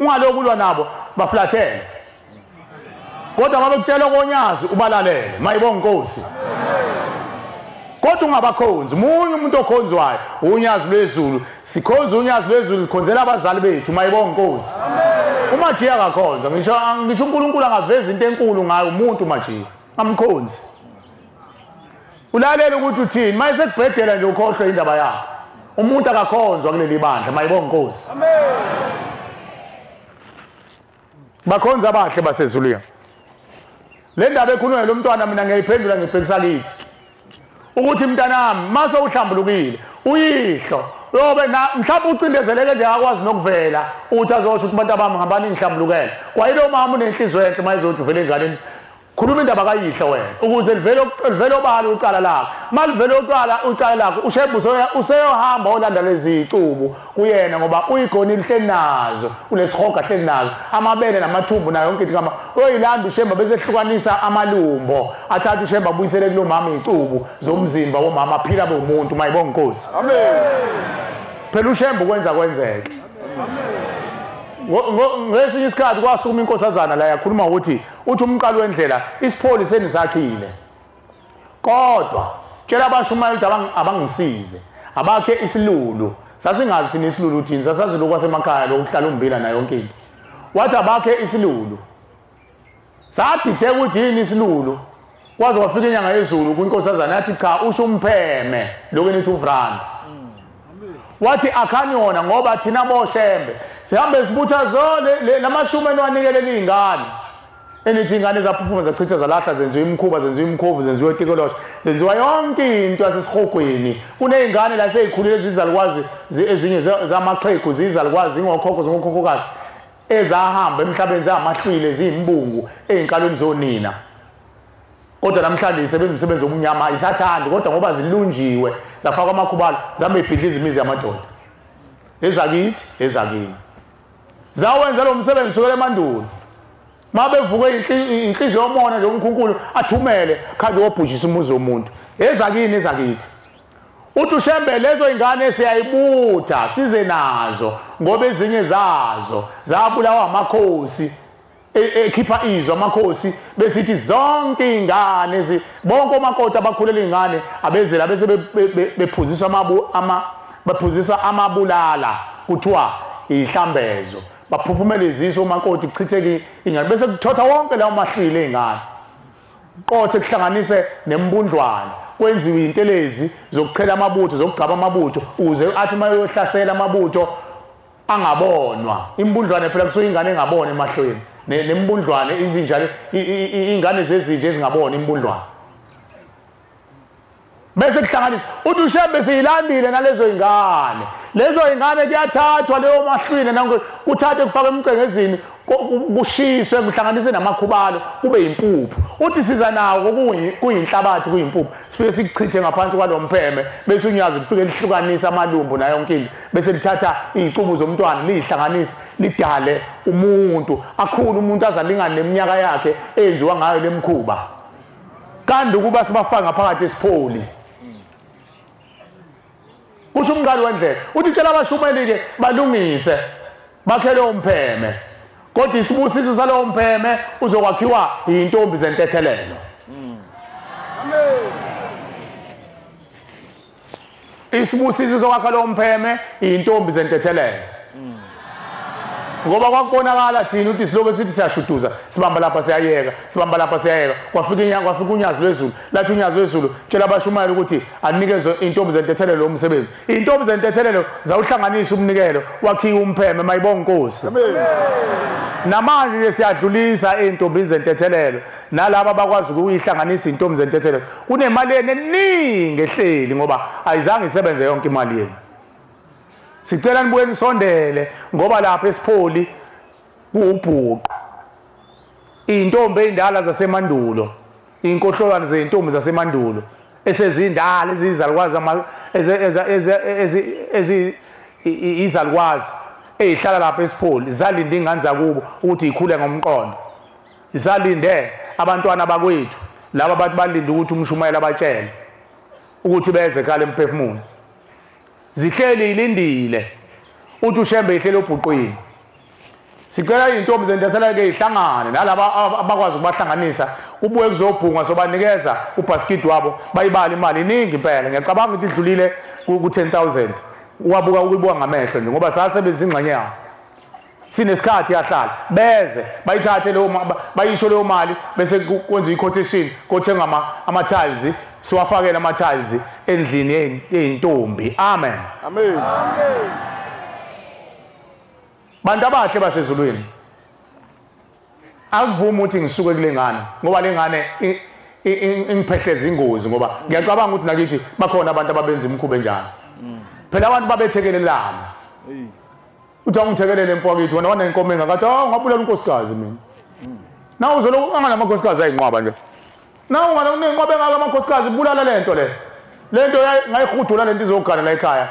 ungaloku ulwa nabo, baflathele. Kodwa uma bekutshela konyazi ubalalele, mayibonga inkosi. Kodwa ungabakhonzi, munye umuntu okhonzwayo unyazi lwezulu. Sikhonza unyazi lwezulu, sikhonzela abazali bethu, mayibonga inkosi. UMajiya akakhonza, ngisho uNkulunkulu angaveza into enkulu ngayo umuntu uMajiya, amkhonzi. Ulalela ukuthi uthini, maye sekubhedela nje ukhohlwe indaba yakho. Umuntu akakhonzwa kuleli bandla, mayibonga inkosi. Amen. Bakhonza abahle basezulwini. Le ndaba ekhulunywa lo mntwana mina ngiyayiphendula ngibhekisa kithi. Ukuthi mntanami mase uhlambulukile, uyihlo yobe na mhlawumbe ucindezeleke nje akwazi nokuvela uthi azosho ukuthi abantu abami hambani ngihlambulukele. Kwayilo mama unenhliziyo enhle mayizothi uvele enganeni. Khuluma indaba kayihlo wena ukuze livele obala ucala lakho. Malivele ucala lakho uShembe useyohamba olanda lezi icubu kuyena ngoba uyigona lihleli nazo, unesihoga hleli nazo, amabele namathumbu nayo yonke into kama uyilanda uShembe bese ehlukanisa amalumbo, athathe uShembe abuyisele kulo mama icubu zomzimba womama aphila bomuntu, mayibonga inkosi. Amen. Phela uShembe ukwenza kwenzeke. Amen. Ngesinye isikhathi kwasukuma inkosazana la yakhuluma ukuthi uthi umqalo wendlela isipholi senisakhile, kodwa tshela abashumayeli ukuthi abangisize abakhe isilulu. Sasingazi thina isilulu thina, sasazi lokhu kwasemakhaya lokuhlala umbila nayo yonke into. Wathi abakhe isilulu, sadideka ukuthi yini isilulu. Kwaze kwafika inyanga yezulu kwinkosazana yathi cha, usho umpheme lokhu enithi uvranda. Wathi akhani yona ngoba thina boShembe sihambe sibutha zone lamashumi eniwanikelela iy'ngane, enithi iy'ngane zaphuphuma zachitha zalahla, zenziwa imikhuba, zenziwa imikhovu, zenziwa itikoloshe, zenziwa yonke into yasesihogweni. Kuney'ngane la sey'khulile zizalukwazi, ezinye zamaxhegu zizalukwazi, zingokhokho zingokhokhokazi ezahamba emhlabeni zamahlwile ziyimbungu ey'nkalweni zonina. Kodwa namhlanje isebenza umsebenzi omnyama isathandi, kodwa ngoba zilunjiwe zafakwa amakhubalo zambe ibhidliza imizi yamadoda ezakithi ezakini. Zawenza lo msebenzi sukela emandulo. Mabevuke inhliziyo yomona nje uNkulunkulu athumele khandi wobhujisa umuzi womuntu ezakini ezakithi. Uthi uShembe lezo ingane siyayibutha size nazo ngoba ezinye zazo zabulawa amakhosi ekhipha izwe amakhosi besithi zonke ingane bonke omakoti abakhulela ingane abezela bese bephuziswa baphuziswa amabulala kuthiwa ihlambezo, baphuphumele izisu omakoti kuchitheke ingane bese kuthotha wonke lawo mahlile ingane qothe kuhlanganise nembundlwana kwenziwe intelezi zokuchela amabutho zokugcaba amabutho uze athi uma uyohlasela amabutho Angabonwa imbundlwane phela kusuke ingane engabona emahlweni nembundlwane izinja ingane zezinja ezingabona imbundlwane bese kuhlanganisa uthi uShembe siyilandile nalezo ingane lezo ingane kuyathathwa leyo mahlwini nango kuthathwe kufakwe emcengezini kushiswe kuhlanganise namakhubalo kube impuphu uthi siza nawo kuyinhlabathi kuyimpuphu sifike sikuchithe ngaphansi kwalompheme bese unyazi kufike lihlukanisa amalumbo nayo yonke into bese lithatha izicubu zomntwana lihlanganise lidale umuntu akhulu umuntu azalingane neminyaka yakhe eyenziwa ngayo lemkhuba kanti ukuba sibafaka ngaphakathi esipholi kusho umqali wendlela uthi tshela abashumeli ke balungise bakhele umpheme kodwa isibusiso salowo mpheme uzokwakhiwa intombi zentethelelo. Amen. Isibusiso sokwakha lowo mpheme intombi zentethelelo. Ngoba kwakubonakala thina ukuthi silobe sithi siyashuduza sibamba lapha siyayeka sibamba lapha siyayeka kwafika inyanga kwafika unyazi lwezulu lathi unyazi lwezulu tshela abashumayela ukuthi anikezwe intombi zentethelelo umsebenzi intombi zentethelelo zawuhlanganisa umnikelo wakhiwa umpheme mayibonga inkosi. Namanje nje siyadlulisa intombi zentethelelo nalabo abakwazi ukuyihlanganisa intombi zentethelelo kunemali eningi ehleli ngoba ayizange isebenze yonke imali yenu. Sicela nibuye nisondele ngoba lapha esipholi kuwubhuqa intombi ezindala zasemandulo inkohlolwane zezintombi zasemandulo esezindala ezizalukwazi izalukwazi ezihlala lapha esipholi zalinda ingane zakubo ukuthi ikhule ngomqondo zalinde abantwana bakwethu laba abantu balinde ukuthi umshumayela abatshele ukuthi beze ekhaya emphefumulo zihleli ilindile uthi uShembe ihleli obhuqwini. Sicela izintombi zentethelelo ke ihlangane nalaba abakwazi ukubahlanganisa kubuye kuzobhungwa sobanikeza ubhaskidi wabo bayibala imali iningi impela ngiyacabanga ukuthi idlulile ku 10,000 wabuka ukuyibuka ngamehlo nje ngoba sasebenzisa ingxenye yawo sinesikhathi yahlala beze bayithathe leyo bayisho leyo mali bese kwenza i-quotation kothenga ama tiles siwafakele ama tiles endlini yeyintombi. Amen. Amen. Bantu abahle basezulwini akuvumi ukuthi ngisuke kule ngane ngoba le ngane ingiphehleza ingozi ngoba ngiyacabanga ukuthi nakithi bakhona abantu ababenza imikhuba enjalo phela abantu babethekelelana uthi angithekelele mfowethu wena wanenkomo engakathi awu ngabulala unkosikazi mina nawe uzoloku anganamakhosikazi ayinqwaba nje nawe unganenqwaba engaka amakhosikazi bulala lento le lento ngayihudula lento izogana la ekhaya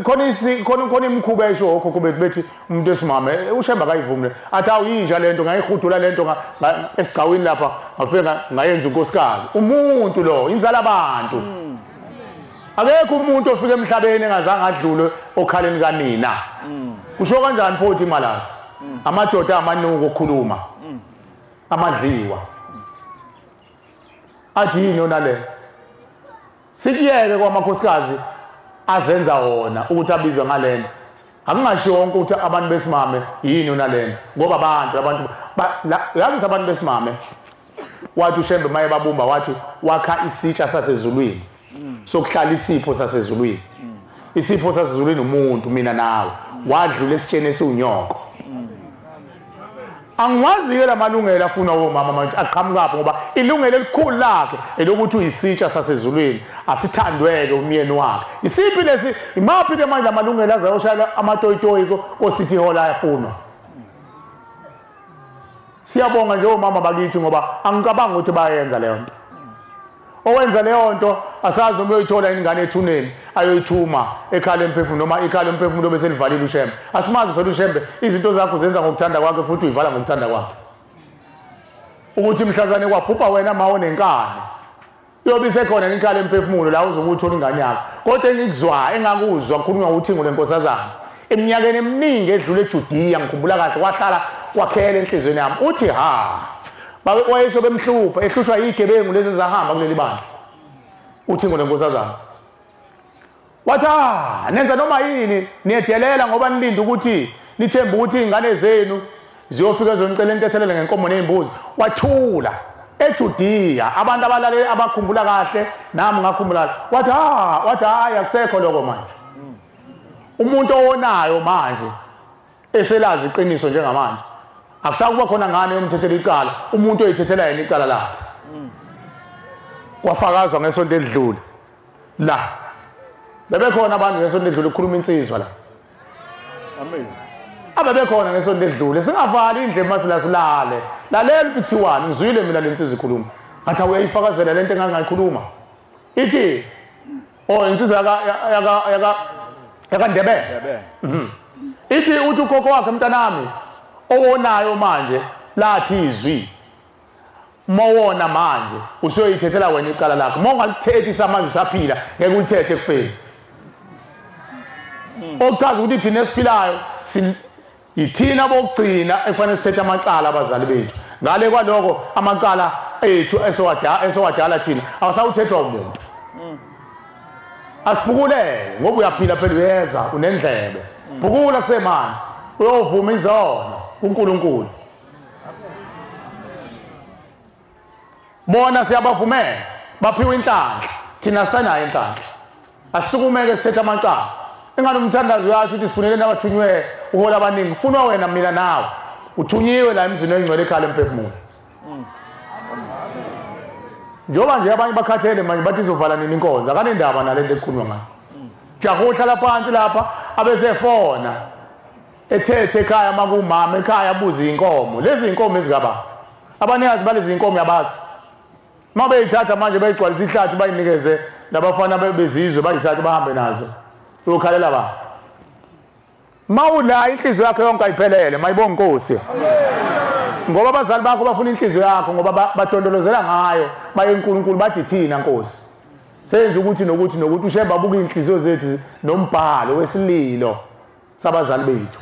khona imikhuba esho okhokho bethu bethi umuntu esimame uShembe akayivumile athi awuyinja lento ngayihudula lento esigcawini lapha ngafika ngayenza unkosikazi umuntu lo inzala abantu akekho umuntu ofika emhlabeni engazange adlule okhaleni kanina. Kusho kanjani pho uthi malasi amadoda amanuku okukhuluma amadliwa athi yini yona le sikuyeke kwamakhosikazi azenza wona ukuthi abizwe ngalena akungasho wonke ukuthi abantu besimame yini yona lena ngoba abantu yazi ukuthi abantu besimame wathi uShembe maye babumba wathi wakha isitsha sasezulwini sokuhlala isipho sasezulwini isipho sasezulwini umuntu mina nawe wadlula esitsheni esiwunyoko. Angiwazi-ke la malungelo afuna omama manje aqhamukaphi ngoba ilungelo elikhulu lakhe elokuthi uyisitsha sasezulwini asithandweke umyeni wakhe isiphi lesi imaphi ke manje amalungelo azayoshayela amatoyitoyi ko-City Hall ayafunwa. Siyabonga nje omama bakithi ngoba angicabanga ukuthi bayenza leyo nto. Owenza leyo nto asazi noma uyoyithola ingane ethuneni ayoyithuma ekhala emphefumulo noma ikhala emphefumulo bese livalile uShembe. Asimazi phela uShembe izinto zakho zenza ngokuthanda kwakhe futhi uyivala ngokuthanda kwakhe. Ukuthi mhlazane kwaphupha wena mawo nenkani uyobe isekhona inkala emphefumulo la uzobe uthola ingane yakho. Kodwa engikuzwa engakuzwa kukhulunywa uthingo lenkosazana eminyakeni eminingi edlule eJudiya ngikhumbula kahle kwahlala kwakhela enhlizweni yami uthi ha wayeso bemhlupha ehlushwa yigebengu lezi zahamba kuleli bandla uthingo lenkosazana wathi nenza noma yini niyedelela ngoba nilinde ukuthi nithembe ukuthi ingane zenu ziyofika zonicela intethelelo ngenkomo nezimbuzi. Wathula eJudiya abantu abalale abakhumbula kahle nami ngakhumbula wathi wathi hayi akusekho lokho manje umuntu owonayo manje Eselazi iqiniso njengamanje. Akusakuba khona ngane yomthethela icala, umuntu oyithethela yena icala lakhe. Kwafakazwa ngesonto elidlule. La. Bebekhona abantu ngesonto elidlule ukukhuluma insizwa la. Amen. Abebekhona ngesonto elidlule, singavali indle masila silale. Lalela ukuthi kuthiwani, ngizwile mina lensizwa ikhuluma. Ngathi awuyayifakazela lento engangayikhuluma. Ithi oh insizwa yaka Ndebele. Ithi uthi ukhokho wakhe mntanami owonayo manje lathi izwi. Mawona manje usuyoyithethela wena icala lakho. Mawungalithethisa manje usaphila ngeke ulithethe ekufeni. Okuchaza ukuthi thina esiphilayo yithina bokugcina ekufanele sithethe amacala abazali bethu. Ngale kwaloko amacala ethu esowadala thina awasawuthethwa umuntu. Asiphukule ngoba uyaphila phela uyeza unendlebe. Phukula kusemanje uyovuma izono kuNkulunkulu. Bona siyabavumela baphiwe inhlanhla, thina sanayo inhlanhla. Asukumeke sithethe amacala. Ingane umthandazo uyasho ukuthi sifunele nabathunywe uhola abaningi. Funwa wena mina nawe. Uthunyiwe la emzini oyingcwele ekhaya lemphefumulo. Njengoba nje abanye bakhathele manje bathi izovala nini inkonzo, akanendaba nalento ekukhulunywa ngayo. Jakuhlala phansi lapha abesefona ethethe ekhaya makumama ekhaya abuza inkomo. Lezi inkomo ezikaba. Abanikazi balezi inkomo yabazi. Mabeyithatha manje bayigcwalisa ihlathi bayinikeze labafana bezizwe bayithathe bahambe nazo. Uyokhalela ba. Mawula inhliziyo yakho yonke ayiphelele, mayibonga inkosi. Ngoba abazali bakho bafuna inhliziyo yakho ngoba badondolozela ngayo baye uNkulunkulu bathi thina Nkosi. Senze ukuthi nokuthi nokuthi uShembe abuka inhliziyo zethu nombhalo wesililo sabazali bethu.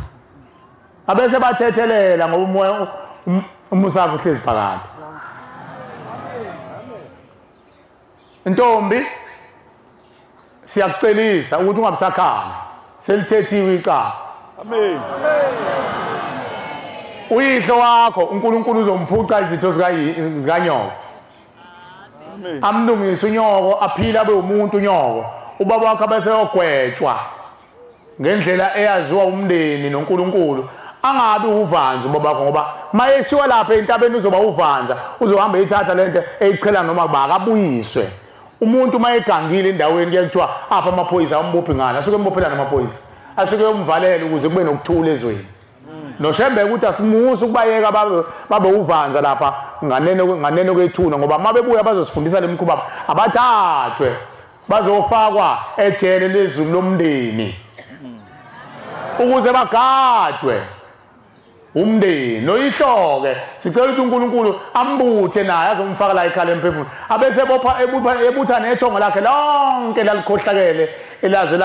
Abese bathethelela ngoba umoya umusa wakho uhlezi phakathi. Ntombi siyakucelisa ukuthi ungabisakhala, selithethiwe icala. Amen. Uyihlo wakho uNkulunkulu uzomphuca izitho zikanyoko. Amen. Amlungise unyoko aphile abe umuntu unyoko. Ubaba wakho bese yogwetshwa ngendlela eyaziwa umndeni noNkulunkulu. Angabi uvanza ubaba wakho ngoba mayesiwa lapha entabeni uzoba uvanza, uzohamba eyithatha lento eyichela noma bakabuyiswe. Umuntu mayegangile endaweni kuyathiwa apha amaphoyisa ambophi ngani, asuke embophela namaphoyisa, asuke yomvalela ukuze kube nokuthula ezweni. NoShembe ukuthi asimusa ukubayeka babe uvanza lapha nganeno kwethuna ngoba mabebuya bazosifundisa lemikhuba abathathwe bazofakwa ejele lezulu lomndeni ukuze bagadwe umndeni. Noyihloke sicela ukuthi uNkulunkulu ambuthe naye azomfaka la ikhala emphefumulo abese bopha ebutha nethongo lakhe lonke lalikhohlakele elaze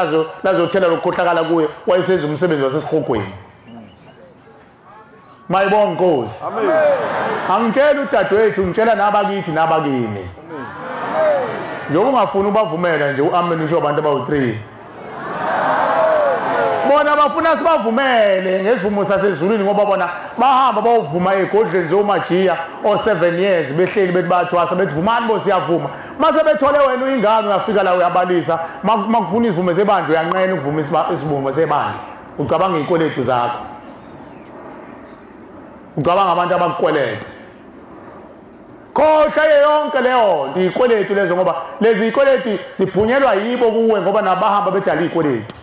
lazothela lokukhohlakala kuye wayesenza umsebenzi wasesihogweni. Mayibonga inkosi. Amen. Angitshela udadewethu ngitshela nabakithi nabakini. Njengoba ungafuni ubavumela nje uamen usho abantu abawu3. Bona bafuna sibavumele ngesivumo sasezulwini ngoba bona bahamba bayovuma egodleni zomajiya o7 years behleli bethi bathwasa bethi vumani bo siyavuma. Mase bethole wena uyingane uyafika la uyabalisa makufuna izivumo zebandla uyanqena ukuvuma isivumo sebandla. Ucabanga izikweletu zakho. Ucabanga abantu abakukweleta. Khohlwa yonke leyo nto izikweletu lezo ngoba lezi zikweletu ziphunyelwa yibo kuwe ngoba nabahamba bedala izikweletu.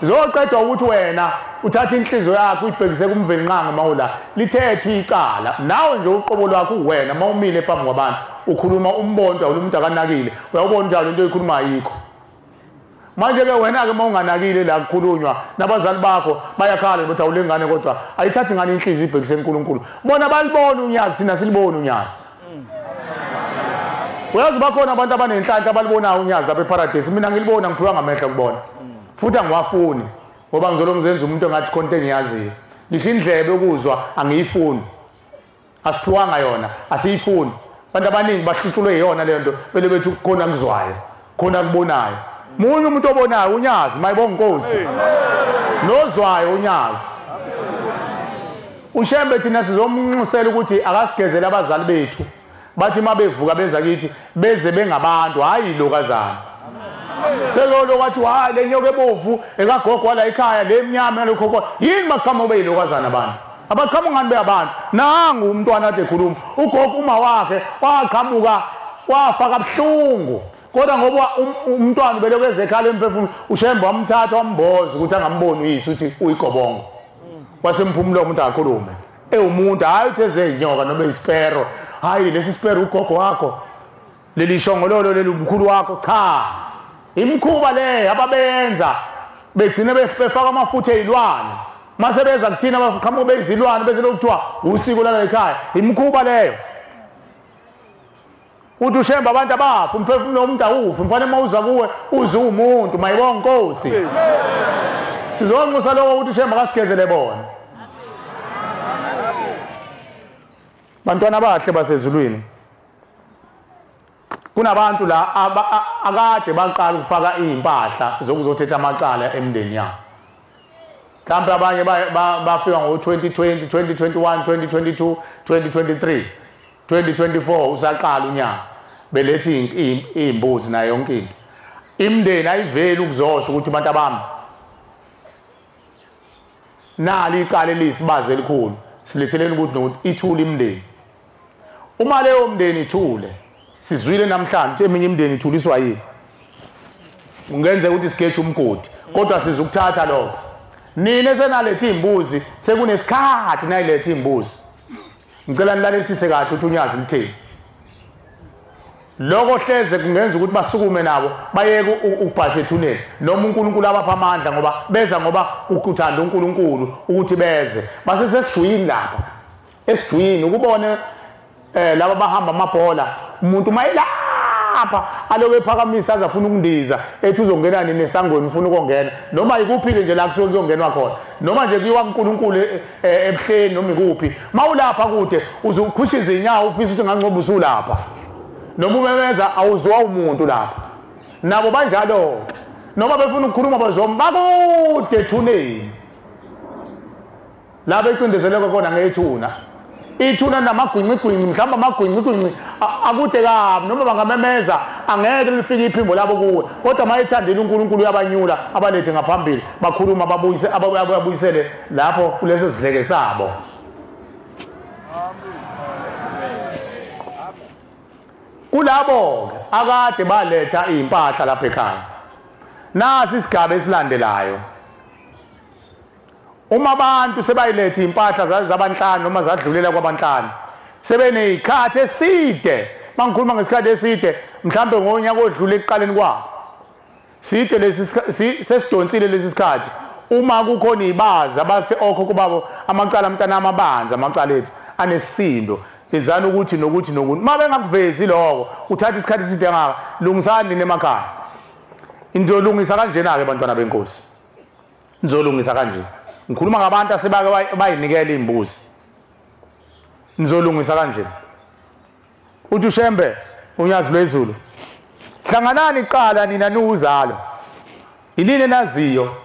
Zoqedwa ukuthi wena uthatha inhliziyo yakho uyibhekise kuMvelinqangi mawula lithethwe icala nawe nje uqobo lwakho uwena mawumile phambi kwabantu ukhuluma umbonto awumuntu akanakile uyawubona njalo into oyikhuluma ayikho. Manje ke wena ke mawunganakile la kukhulunywa nabazali bakho bayakhala ukuthi awulengane kodwa ayithathi ngani inhliziyo ibhekise kuNkulunkulu. Bona balibona unyazi thina silibona unyazi. Uyazi bakhona abantu abanenhlanhla abalibonayo unyazi lapha eParadise, mina ngilibona ngiphiwa ngamehlo kubona. Futhi angiwafuni ngoba ngizolo ngizenza umuntu engathi khona engiyaziyo. Ngisho indlebe ukuzwa angiyifuni. Asiphiwanga yona, asiyifuni. Abantu abaningi bahlutshulwe yiyona leyo nto bele bethi khona ngizwayo, khona kubonayo. Munye umuntu obonayo unyazi, mayibonga inkosi. Nozwayo unyazi. uShembe thina sizomnxusela ukuthi akasigezele abazali bethu. Bathi mabevuka beza kithi beze bengabantu hayi lokazana. Selolo kwathi hayi le nyoka ebovu ekagogo wala ekhaya le emnyama nalokho yini baqhamuka beyilokazana abantu. Abaqhamuka ngani beyabantu. Nangu umntwana ade ekhuluma ugogo uma wakhe waqhamuka wafa kabuhlungu. Kodwa ngoba umntwana belokeze ekhala emphefumulo uShembe wamthatha wamboza ukuthi angamboni uyise ukuthi uyigobongo. Wasemphumulo umuntu akakhulume. Ewumuntu hayi uthe ezinyoka noma isipero. Hayi lesi sipero ugogo wakho. Leli shongololo leli umkhulu wakho cha. Imkhuba le ababenza begcine befaka amafutha ezilwane. Mase beza kuthina abaqhamuka bezilwane bese lokuthiwa usiko lala ekhaya. Imkhuba leyo. Uthi uShembe abantu abafa umphefumulo womuntu awufi mfana mawuza kuwe uze umuntu mayibonga Nkosi. Sizonxusa lokho ukuthi uShembe akasigezele bona. Bantwana abahle basezulwini. Kunabantu la akade baqala ukufaka izimpahla zokuzothetha amacala emndeni yabo. Mhlawumbe abanye bafika ngo-2020, 2021, 2022, 2023, 2024 usaqala unyaka belethe izimbuzi nayo yonke into. Imndeni ayiveli ukuzosho ukuthi abantu abami nali icala eliyisibazi elikhulu siletheleni ukuthi nokuthi ithule imndeni. Uma leyo mndeni ithule sizwile namhlanje eminye imndeni ithuliswa yini. Kungenzeka ukuthi sigeje umgodi kodwa sizukuthatha lokho. Nina senalethe imbuzi sekunesikhathi nayilethe imbuzi. Ngicela nilalelise kahle ukuthi unyazi litheni. Lokho hleze kungenza ukuthi basukume nabo bayeke ukubhasha ethuneni noma uNkulunkulu abapha amandla ngoba beza ngoba ukuthanda uNkulunkulu ukuthi beze. Base sesijwini lapha. Esijwini ukubone laba bahamba amabhola umuntu mayilapha alobe ephakamisa azafuna ukundiza ethi uzongena nini esangweni ufuna ukungena noma ikuphile nje la kusuke kuyongenwa khona noma nje kuyiwa kuNkulunkulu ebuhleni noma ikuphi mawulapha kude uzokhushiza inyawo ufisa ukuthi ngancoba usulapha noma umemeza awuzwa umuntu lapha nabo banjalo noma befuna ukukhuluma bazoma bakude ethuneni la becindezeleke khona ngethuna ithuna namagwinci-gwinci mhlawumbe amagwinci-gwinci akude kabi noma bangamemeza angeke lifike iphimbo labo kuwe kodwa uma ethandile uNkulunkulu uyabanyula abalethe ngaphambili bakhuluma babuyise ababuyisele lapho kuleso sidleke sabo. Kulabo akade baletha impahla lapha ekhaya. Nasi isigaba esilandelayo. Uma abantu sebayilethe impahla zabanhlanu noma zadlulela kwabanhlanu sebenezikhathi eside. Mangikhuluma ngesikhathi eside mhlambe ngonyaka odlule ekuqaleni kwabo side lesi sesidonsile lesi sikhathi. Uma kukhona ibazi abathi okhokho babo amacala mntana amabanzi amacala ethu anesindo yenzani ukuthi nokuthi nokuthi uma bengakuvezi lokho uthatha isikhathi eside ngaka lungisani nini emakhaya. Nizolungisa kanjena ke bantwana benkosi, nizolungisa kanje. Ngikhuluma ngabantu asebake bayinikela imbuzi. Nizolungisa kanje. Uthi uShembe unyazi lwezulu hlanganani iqala nina niwuzalo yinini naziyo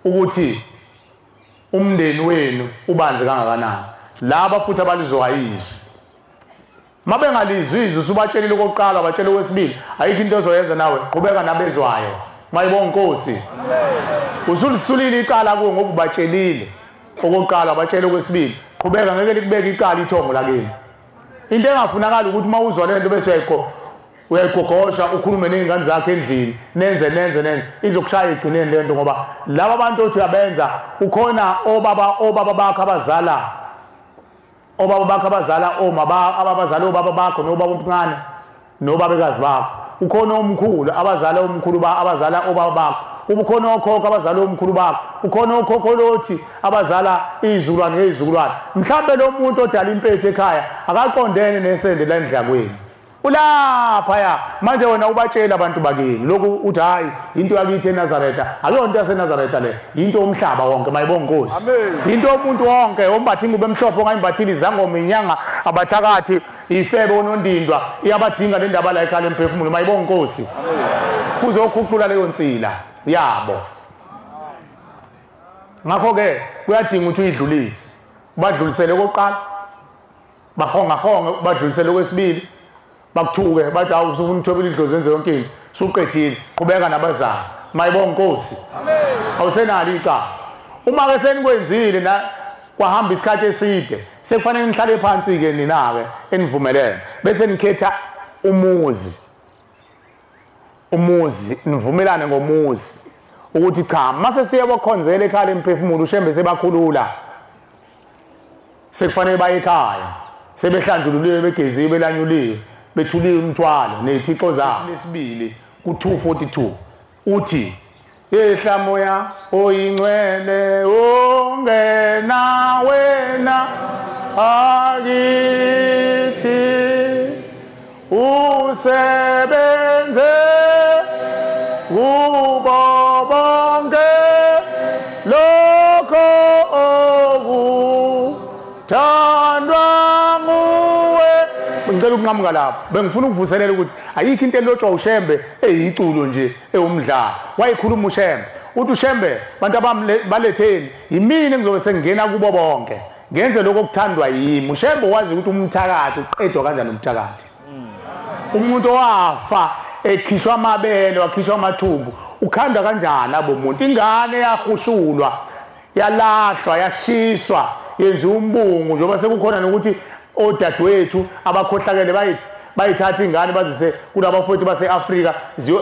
ukuthi umndeni wenu ubanzi kangakanani. Laba futhi abalizwa izwi mabengalizwi izwi usubatshelile okokuqala batshele okwesibili ayikho into ozoyenza nawe qhubeka nabezwayo mayibonga Nkosi. Usulisulile icala kuwe ngoba ubatshelile okokuqala batshele okwesibili qhubeka ngeke likubeke icala ithongo lakini. Into engafunakala ukuthi uma uzwa lento bese uyayigogosha ukhulume nezingane zakhe endlini nenze nenze nenze izokushaya egcineni lento ngoba laba abantu othi uyabenza ukhona obaba bakho abazala obaba bakho abazala oma abazala obaba bakho nobaba omncane nobabekazi bakho ukhona omkhulu abazala omkhulu ba abazala obaba bakho ubukhona okhokho abazala omkhulu bakho ukhona okhokho lothi abazala izizukulwane ngezizukulwane. Mhlambe lo muntu odala impethu ekhaya akaqondene nesende landla kwenu ulapha ya manje wena ubatshela abantu bakini lokhu uthi hayi into yakithi eNazaretha akuyonto yaseNazaretha le into yomhlaba wonke mayibonga Nkosi into yomuntu wonke ombatha ingubo emhlophe ongayimbathile izangoma inyanga abathakathi ifebe onondindwa iyabadinga le ndaba la ekhaya emphefumulo mayibonga Nkosi kuzokhuqula leyo nsila yabo. Ngakho ke kuyadinga ukuthi uyidlulise badlulisele okokuqala bahonga honga badlulisele okwesibili Bakuthuke bathi awu usufuna ukuthobela idlozi wenze yonke into, suqedile, qhubeka nabazali. Mayibonga Nkosi. Amen. Awusenalo icala. Uma ke senikwenzile na kwahamba isikhathi eside, sekufanele nihlale phansi ke nina ke enivumelene. Bese nikhetha umuzi. Umuzi, nivumelane ngomuzi. Ukuthi cha, mase siyabakhonzela ekhaya lemphefumulo uShembe sebakhulula. Sekufanele baye ekhaya. Sebehlanjululiwe, begeziwe, belanyuliwe, bethuliwe umthwalo nezithixo zabo. Lesibili ku242 uthi yehla moya oyingcwele ongena wena akithi usebenze kubo bonke lokho okuthandwa nguwe. Ngicela ukunqamuka lapho, bengifuna ukuvuselela ukuthi ayikho into elotshwa uShembe eyiculo nje ewumdlalo. Wayekhuluma uShembe, uthi uShembe bantu abami baletheni, yimina engizobe sengingena kubo bonke ngenze lokho okuthandwa yimi. uShembe wazi ukuthi umthakathi uqedwa kanjani umthakathi. Umuntu owafa ekhishwa amabele wakhishwa amathumbu ukhanda kanjani abo muntu. Ingane yahushulwa yalahlwa yashiswa yenziwa umbungu, njengoba sekukhona nokuthi odadewethu abakhohlakele bayithatha ingane bazise kulabafowethu base-Afrika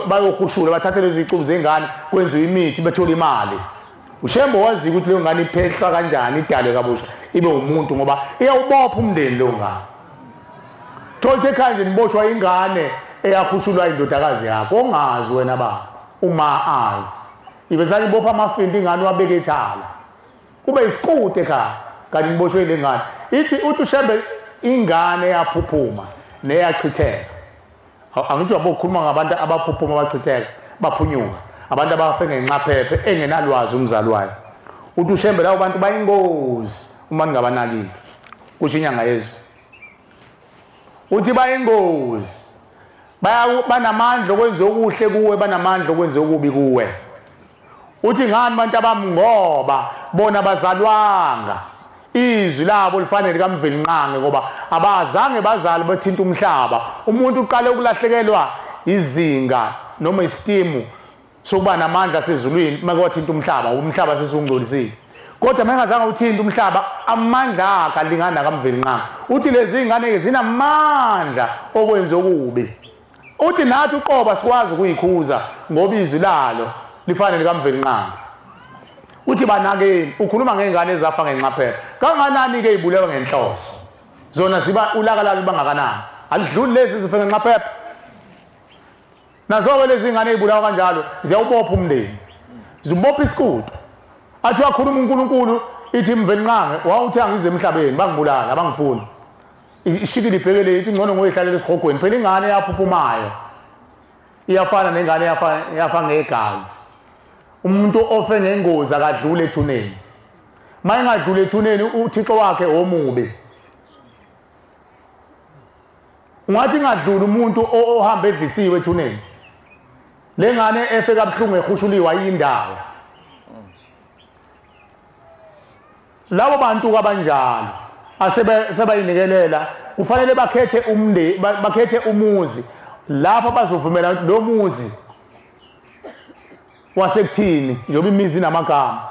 bayohushula bathathe lezi zicubu zengane kwenziwe imithi bethole imali. uShembe wazi ukuthi leyo ngane iphehlwa kanjani idalwe kabusha ibe umuntu, ngoba iyawubopha umndeni leyo ngane. Thola ekhaya nje niboshwa ingane eyahushulwa indodakazi yakho ongazi wena baba uma azi. Ibesake ibopha amafinti ingane wabeka ethala kube isikude ekhaya kanti niboshwe le ngane. Ithi uthi uShembe ingane yaphuphuma neyachitheka. Angithi wabokhuluma ngabantu abaphuphuma bachitheka baphunyuka, abantu abafe ngenxaphephe engenalwazi umzali wayo. Uthi uShembe labo bantu bayingozi uma ningabanakile, kusho inyanga yezwe. Uthi bayingozi, banamandla okwenza okuhle kuwe, banamandla okwenza okubi kuwe. Uthi ngani bantu abami, ngoba bona bazalwanga izwi labo lifanele likaMvelinqangi, ngoba abazange bazali bathinta umhlaba. Umuntu uqale ukulahlekelwa izinga noma isitimu sokuba namandla asezulwini uma kwathinta umhlaba, umhlaba sesungcolisile. Kodwa mengazange uthinta umhlaba, amandla akhe alingana kaMvelinqangi. Uthi lezi ingane zinamandla okwenza okubi. Uthi nathi uqoba sikwazi ukuyikhuza ngoba izwi lalo lifanele likaMvelinqangi. Uthi banakeni, ukhuluma ngengane ezafa ngenxaphephe. Kanganani ke ibulewa ngenhloso? Zona ziba ulaka lalo bangakanani? Alidluli lezi zife ngenxaphephe. Nazo lezi ingane ezibulawa kanjalo ziyawubopha umndeni. Zibopha isikudo. Athi wakhuluma uNkulunkulu ithi Mvelinqangi wawuthi angize emhlabeni bangibulala abangifuni. Ishikile ibhekele ithi ngcono ngoyihlalela esihogweni. Phela ingane yaphuphumayo iyafana nengane yafa ngegazi. Umuntu ofe ngengozi akadlule ethuneni. Uma engadluli ethuneni uThixo wakhe omubi. Ungathi ngadluli umuntu ohamba edlisiwe ethuneni. Le ngane efe kabuhlungu ehushuliwe ayindawo. Labo bantu abanjalo asebayinikelela kufanele bakhethe umndeni, bakhethe umuzi lapho bazovumela lo muzi wasekuthini, njengoba imizi namagama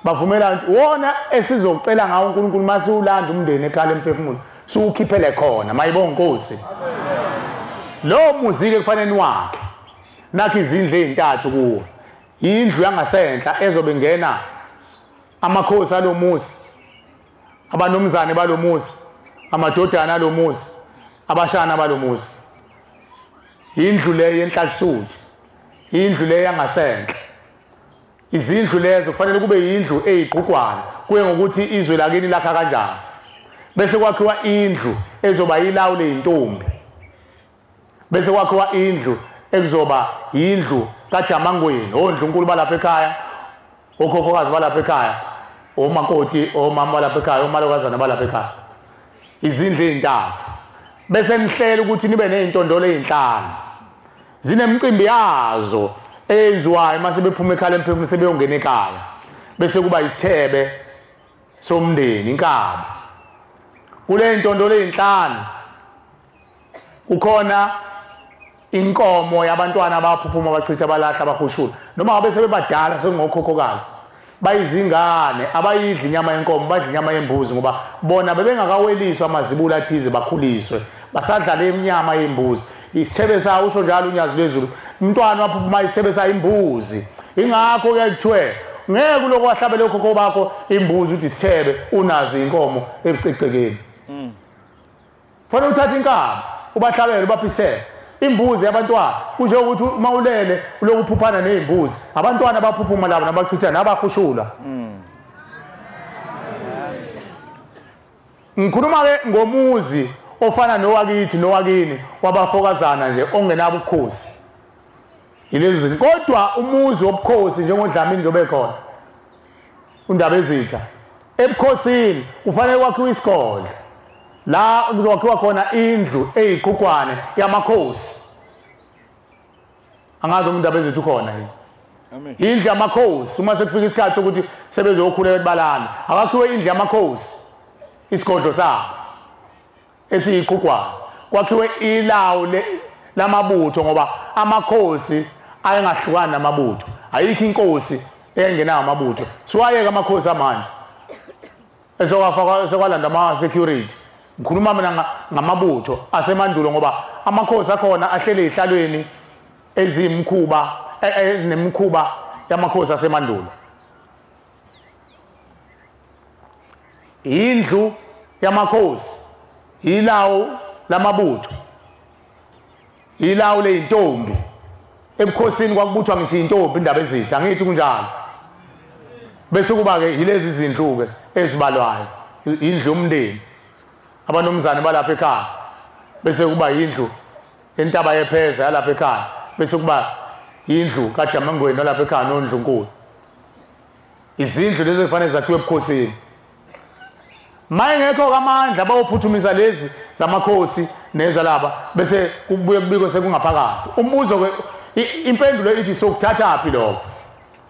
bavumela ukuthi wona esizocela ngawo uNkulunkulu masiwulanda umndeni ekhaya lemphefumulo siwukhiphele khona. Mayibonga Nkosi. Lo muzi ke kufanele niwakhe, nakho izindlu ezintathu kuwo. Indlu yangasenhla ezobe ingena amakhosi alomuzi, abanomzane balomuzi, amadodana alomuzi, abashana balomuzi. Indlu leyo yenhlalisuthi, indlu leyo yangasenhla. Izindlu lezo kufanele kube indlu eyigqugwana, kuye ngokuthi izwe lakini lakha kanjani. Bese kwakhiwa indlu ezoba ilawu leyintombi. Bese kwakhiwa indlu ekuzoba indlu kaJamangweni, ondlunkulu balapha ekhaya, okhokhokazi balapha ekhaya, omakoti, omama balapha ekhaya, omalokazana balapha ekhaya. Izindlu ezintathu. Bese nihlela ukuthi nibe nezintondolo ezinhlanu. Zinemicimbi yazo eyenziwayo mase bephuma ekhaya lemphefumulo sebeyongena ekhaya. Bese kuba isithebe somndeni, inkaba. Kule ntondolo ezinhlanu Kukhona inkomo yabantwana abaphuphuma bachitha balahla abahushula, noma ngabe sebebadala sekungokhokhokazi, bayizingane abayidli inyama yenkomo, badla inyama yembuzi, ngoba bona bebengakaweliswa amazibulo athize bakhuliswe, basadla le nyama yembuzi. Isithebe sawo usho njalo uNyazi lwezulu, umntwana waphuphuma isithebe sayo imbuzi. Ingakho ke kuthiwe ngeke kuloko wahlabele okhokho bakho imbuzi uthi isithebe unazi inkomo ebucecekeni. Fanele uthathe inkabi ubahlabele ubaphe isithebe. Imbuzi yabantwana kusho ukuthi uma ulele ulokuphuphana nezimbuzi, abantwana baphuphuma labo nabachitha nabahushula. Ngikhuluma ke ngomuzi ofana nowakithi nowakini wabafokazana nje ongenabo ubukhosi. Yilezi zinto. Kodwa umuzi wobukhosi njengoDlamini njengoba ekhona uNdaba ezitha, ebukhosini kufanele kwakhiwe isigodlo la kuzokwakhiwa khona indlu eyiqhugwane yamakhosi. Angazi uNdaba ezitha ukhona yini. Indlu yamakhosi uma sekufika isikhathi sokuthi sebezokhuleka ebalana, akwakhiwe indlu yamakhosi, isigodlo sabo esiyiqhugwane, kwakhiwe ilawu lamabutho, ngoba amakhosi ayengahlukani namabutho. Ayikho inkosi engenawo amabutho. Siwayeka amakhosi amanje esokafaka esokwalanda ama security. Ngikhuluma mina ngamabutho asemandulo, ngoba amakhosi akhona ahlele ezihlalweni ezimkhuba nemikhuba yamakhosi asemandulo. Indlu yamakhosi, ilawu lamabutho, ilawu leyintombi. Ebukhosini kwakubuthwa ngisho intombi indaba ezitha, angithi kunjalo. Bese kuba ke yilezi zindlu ke ezibalwayo, indlu yomndeni, abanomzane balapha ekhaya, bese kuba indlu entaba yepheza yalapha ekhaya, bese kuba indlu kaJamangweni lapha ekhaya noNdlunkulu. Izindlu lezi kufanele zakhiwe ebukhosini. Mayengekho amandla bawuphuthumisa lezi zamakhosi nezalaba, bese kubuye kubikwe sekungaphakathi. Umbuzo ke impendulo ithi sokuthatha phi lokho,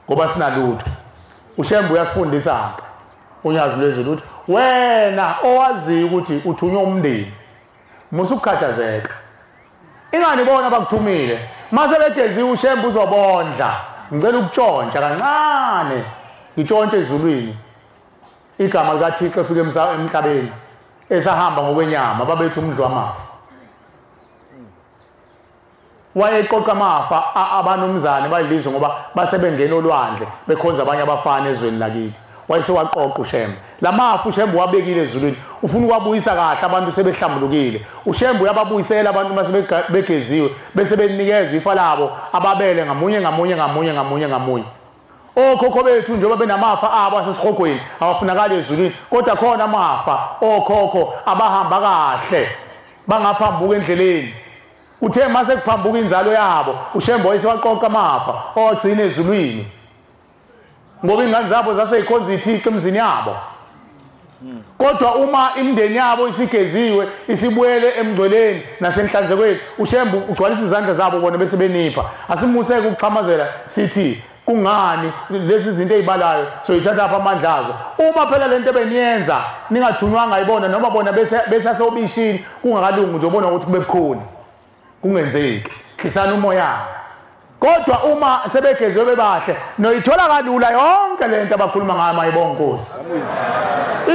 ngoba sinalutho. uShembe uyasifundisa uNyazi lwezulu ukuthi wena owaziyo ukuthi uthunywe umndeni, musukukhathazeka. Ingani bona bakuthumile, mase begeziwe uShembe uzobondla. Ngicela ukutshontsha kancane, ngitshontshe ezulwini igama likaThixo efike emhlabeni esahamba ngokwenyama, babethu umdlu wamafa. Wayeqoqa amafa abanomzane bayilizwe, ngoba basebengena olwandle bekhonza abanye abafana ezweni lakithi. Wayesewaqoqa uShembe lamafa. uShembe wabekile ezulwini, ufuna ukwabuyisa kahle abantu sebehlambulukile. uShembe uyababuyisela abantu mase begeziwe, bese benikezwa ifa labo ababele ngamunye ngamunye ngamunye ngamunye ngamunye. Okhokho bethu njengoba benamafa abo asesihogweni awafunakali ezulwini, kodwa khona amafa okhokho abahamba kahle bangaphambuka endleleni. Uthe mase kuphambuka inzalo yabo, uShembe wayesewaqoqa amafa owagcina ezulwini, ngoba ingane zabo zaseyikhonza ithixo emzini yabo. Kodwa uma imindeni yabo isigeziwe isibuyele emngcweleni nasenhlanzekweni, uShembe ugcwalisa izandla zabo bona bese benipha. Asimuseke ukuxhamazela sithi kungani lezi zinto ezibalayo soyithatha apha amandla azo. Uma phela lento ebeniyenza ningathunywanga ibona, noma bona besasobishini kungakalungi, uzobona ukuthi kube bukhuni kungenzeki. Hlisana umoya. Kodwa uma sebegezwe bebahle, noyithola kalula yonke lento abakhuluma ngayo. Mayibonga Nkosi,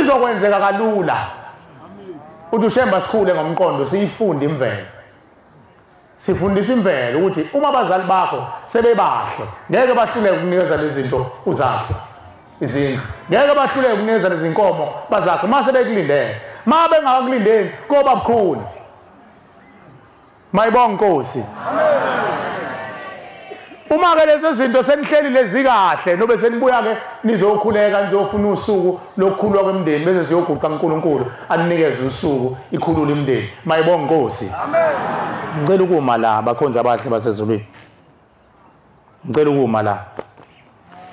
izokwenzeka kalula. Uthi uShembe sikhule ngomqondo, siyifunde imvelo. Sifundisa imvelo ukuthi uma abazali bakho sebebahle, ngeke bahluleke ukunikeza lezi zinto uzakhe izindlu, ngeke bahluleke ukunikeza lezi nkomo bazakhe uma sebekulindele. Ma bengakulindeli koba bukhuni. Mayibonga Nkosi. Uma ke lezo zinto senihleli lezi kahle, nobe senibuya ke nizokhuleka, nizofuna usuku lokukhulwa kwemndeni, bese siyoguqa kuNkulunkulu aninikeze usuku ikhulule imndeni. Mayibonga Nkosi. Amen. Ngicela ukuma la bakhonzi abahle basezulwini. Ngicela ukuma la.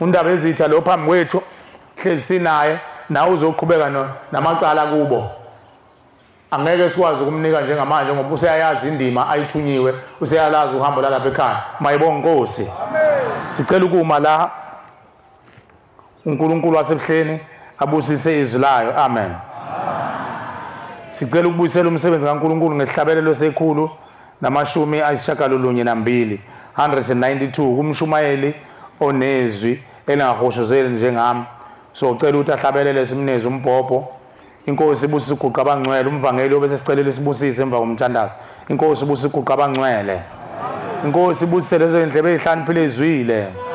uNdaba ezitha lo phambi kwethu hlezi sinaye, nawe uzoqhubeka namacala kubo. Angeke sikwazi ukumnika njengamanje ngoba useyayazi indima ayithunyiwe, useyalazi uhambo lalapha ekhaya. Mayibonga Nkosi. Amen. Sicela ukuma la. uNkulunkulu wasebuhleni abusise izwi layo. Amen. Sicela ukubuyisela umsebenzi kaNkulunkulu ngesihlabelelo sekhulu namashumi 92, 192 kumshumayeli onezwi elingahoshozeli njengami. So cela ukuthi ahlabelele simneze umbhobho. Inkosi ibusise iguqa abangcwele, umvangeli obese sicelele sibusise emva komthandazo. Inkosi ibusise iguqa abangcwele. Inkosi ibusise lezo indlebe ezihlaniphile ezwile.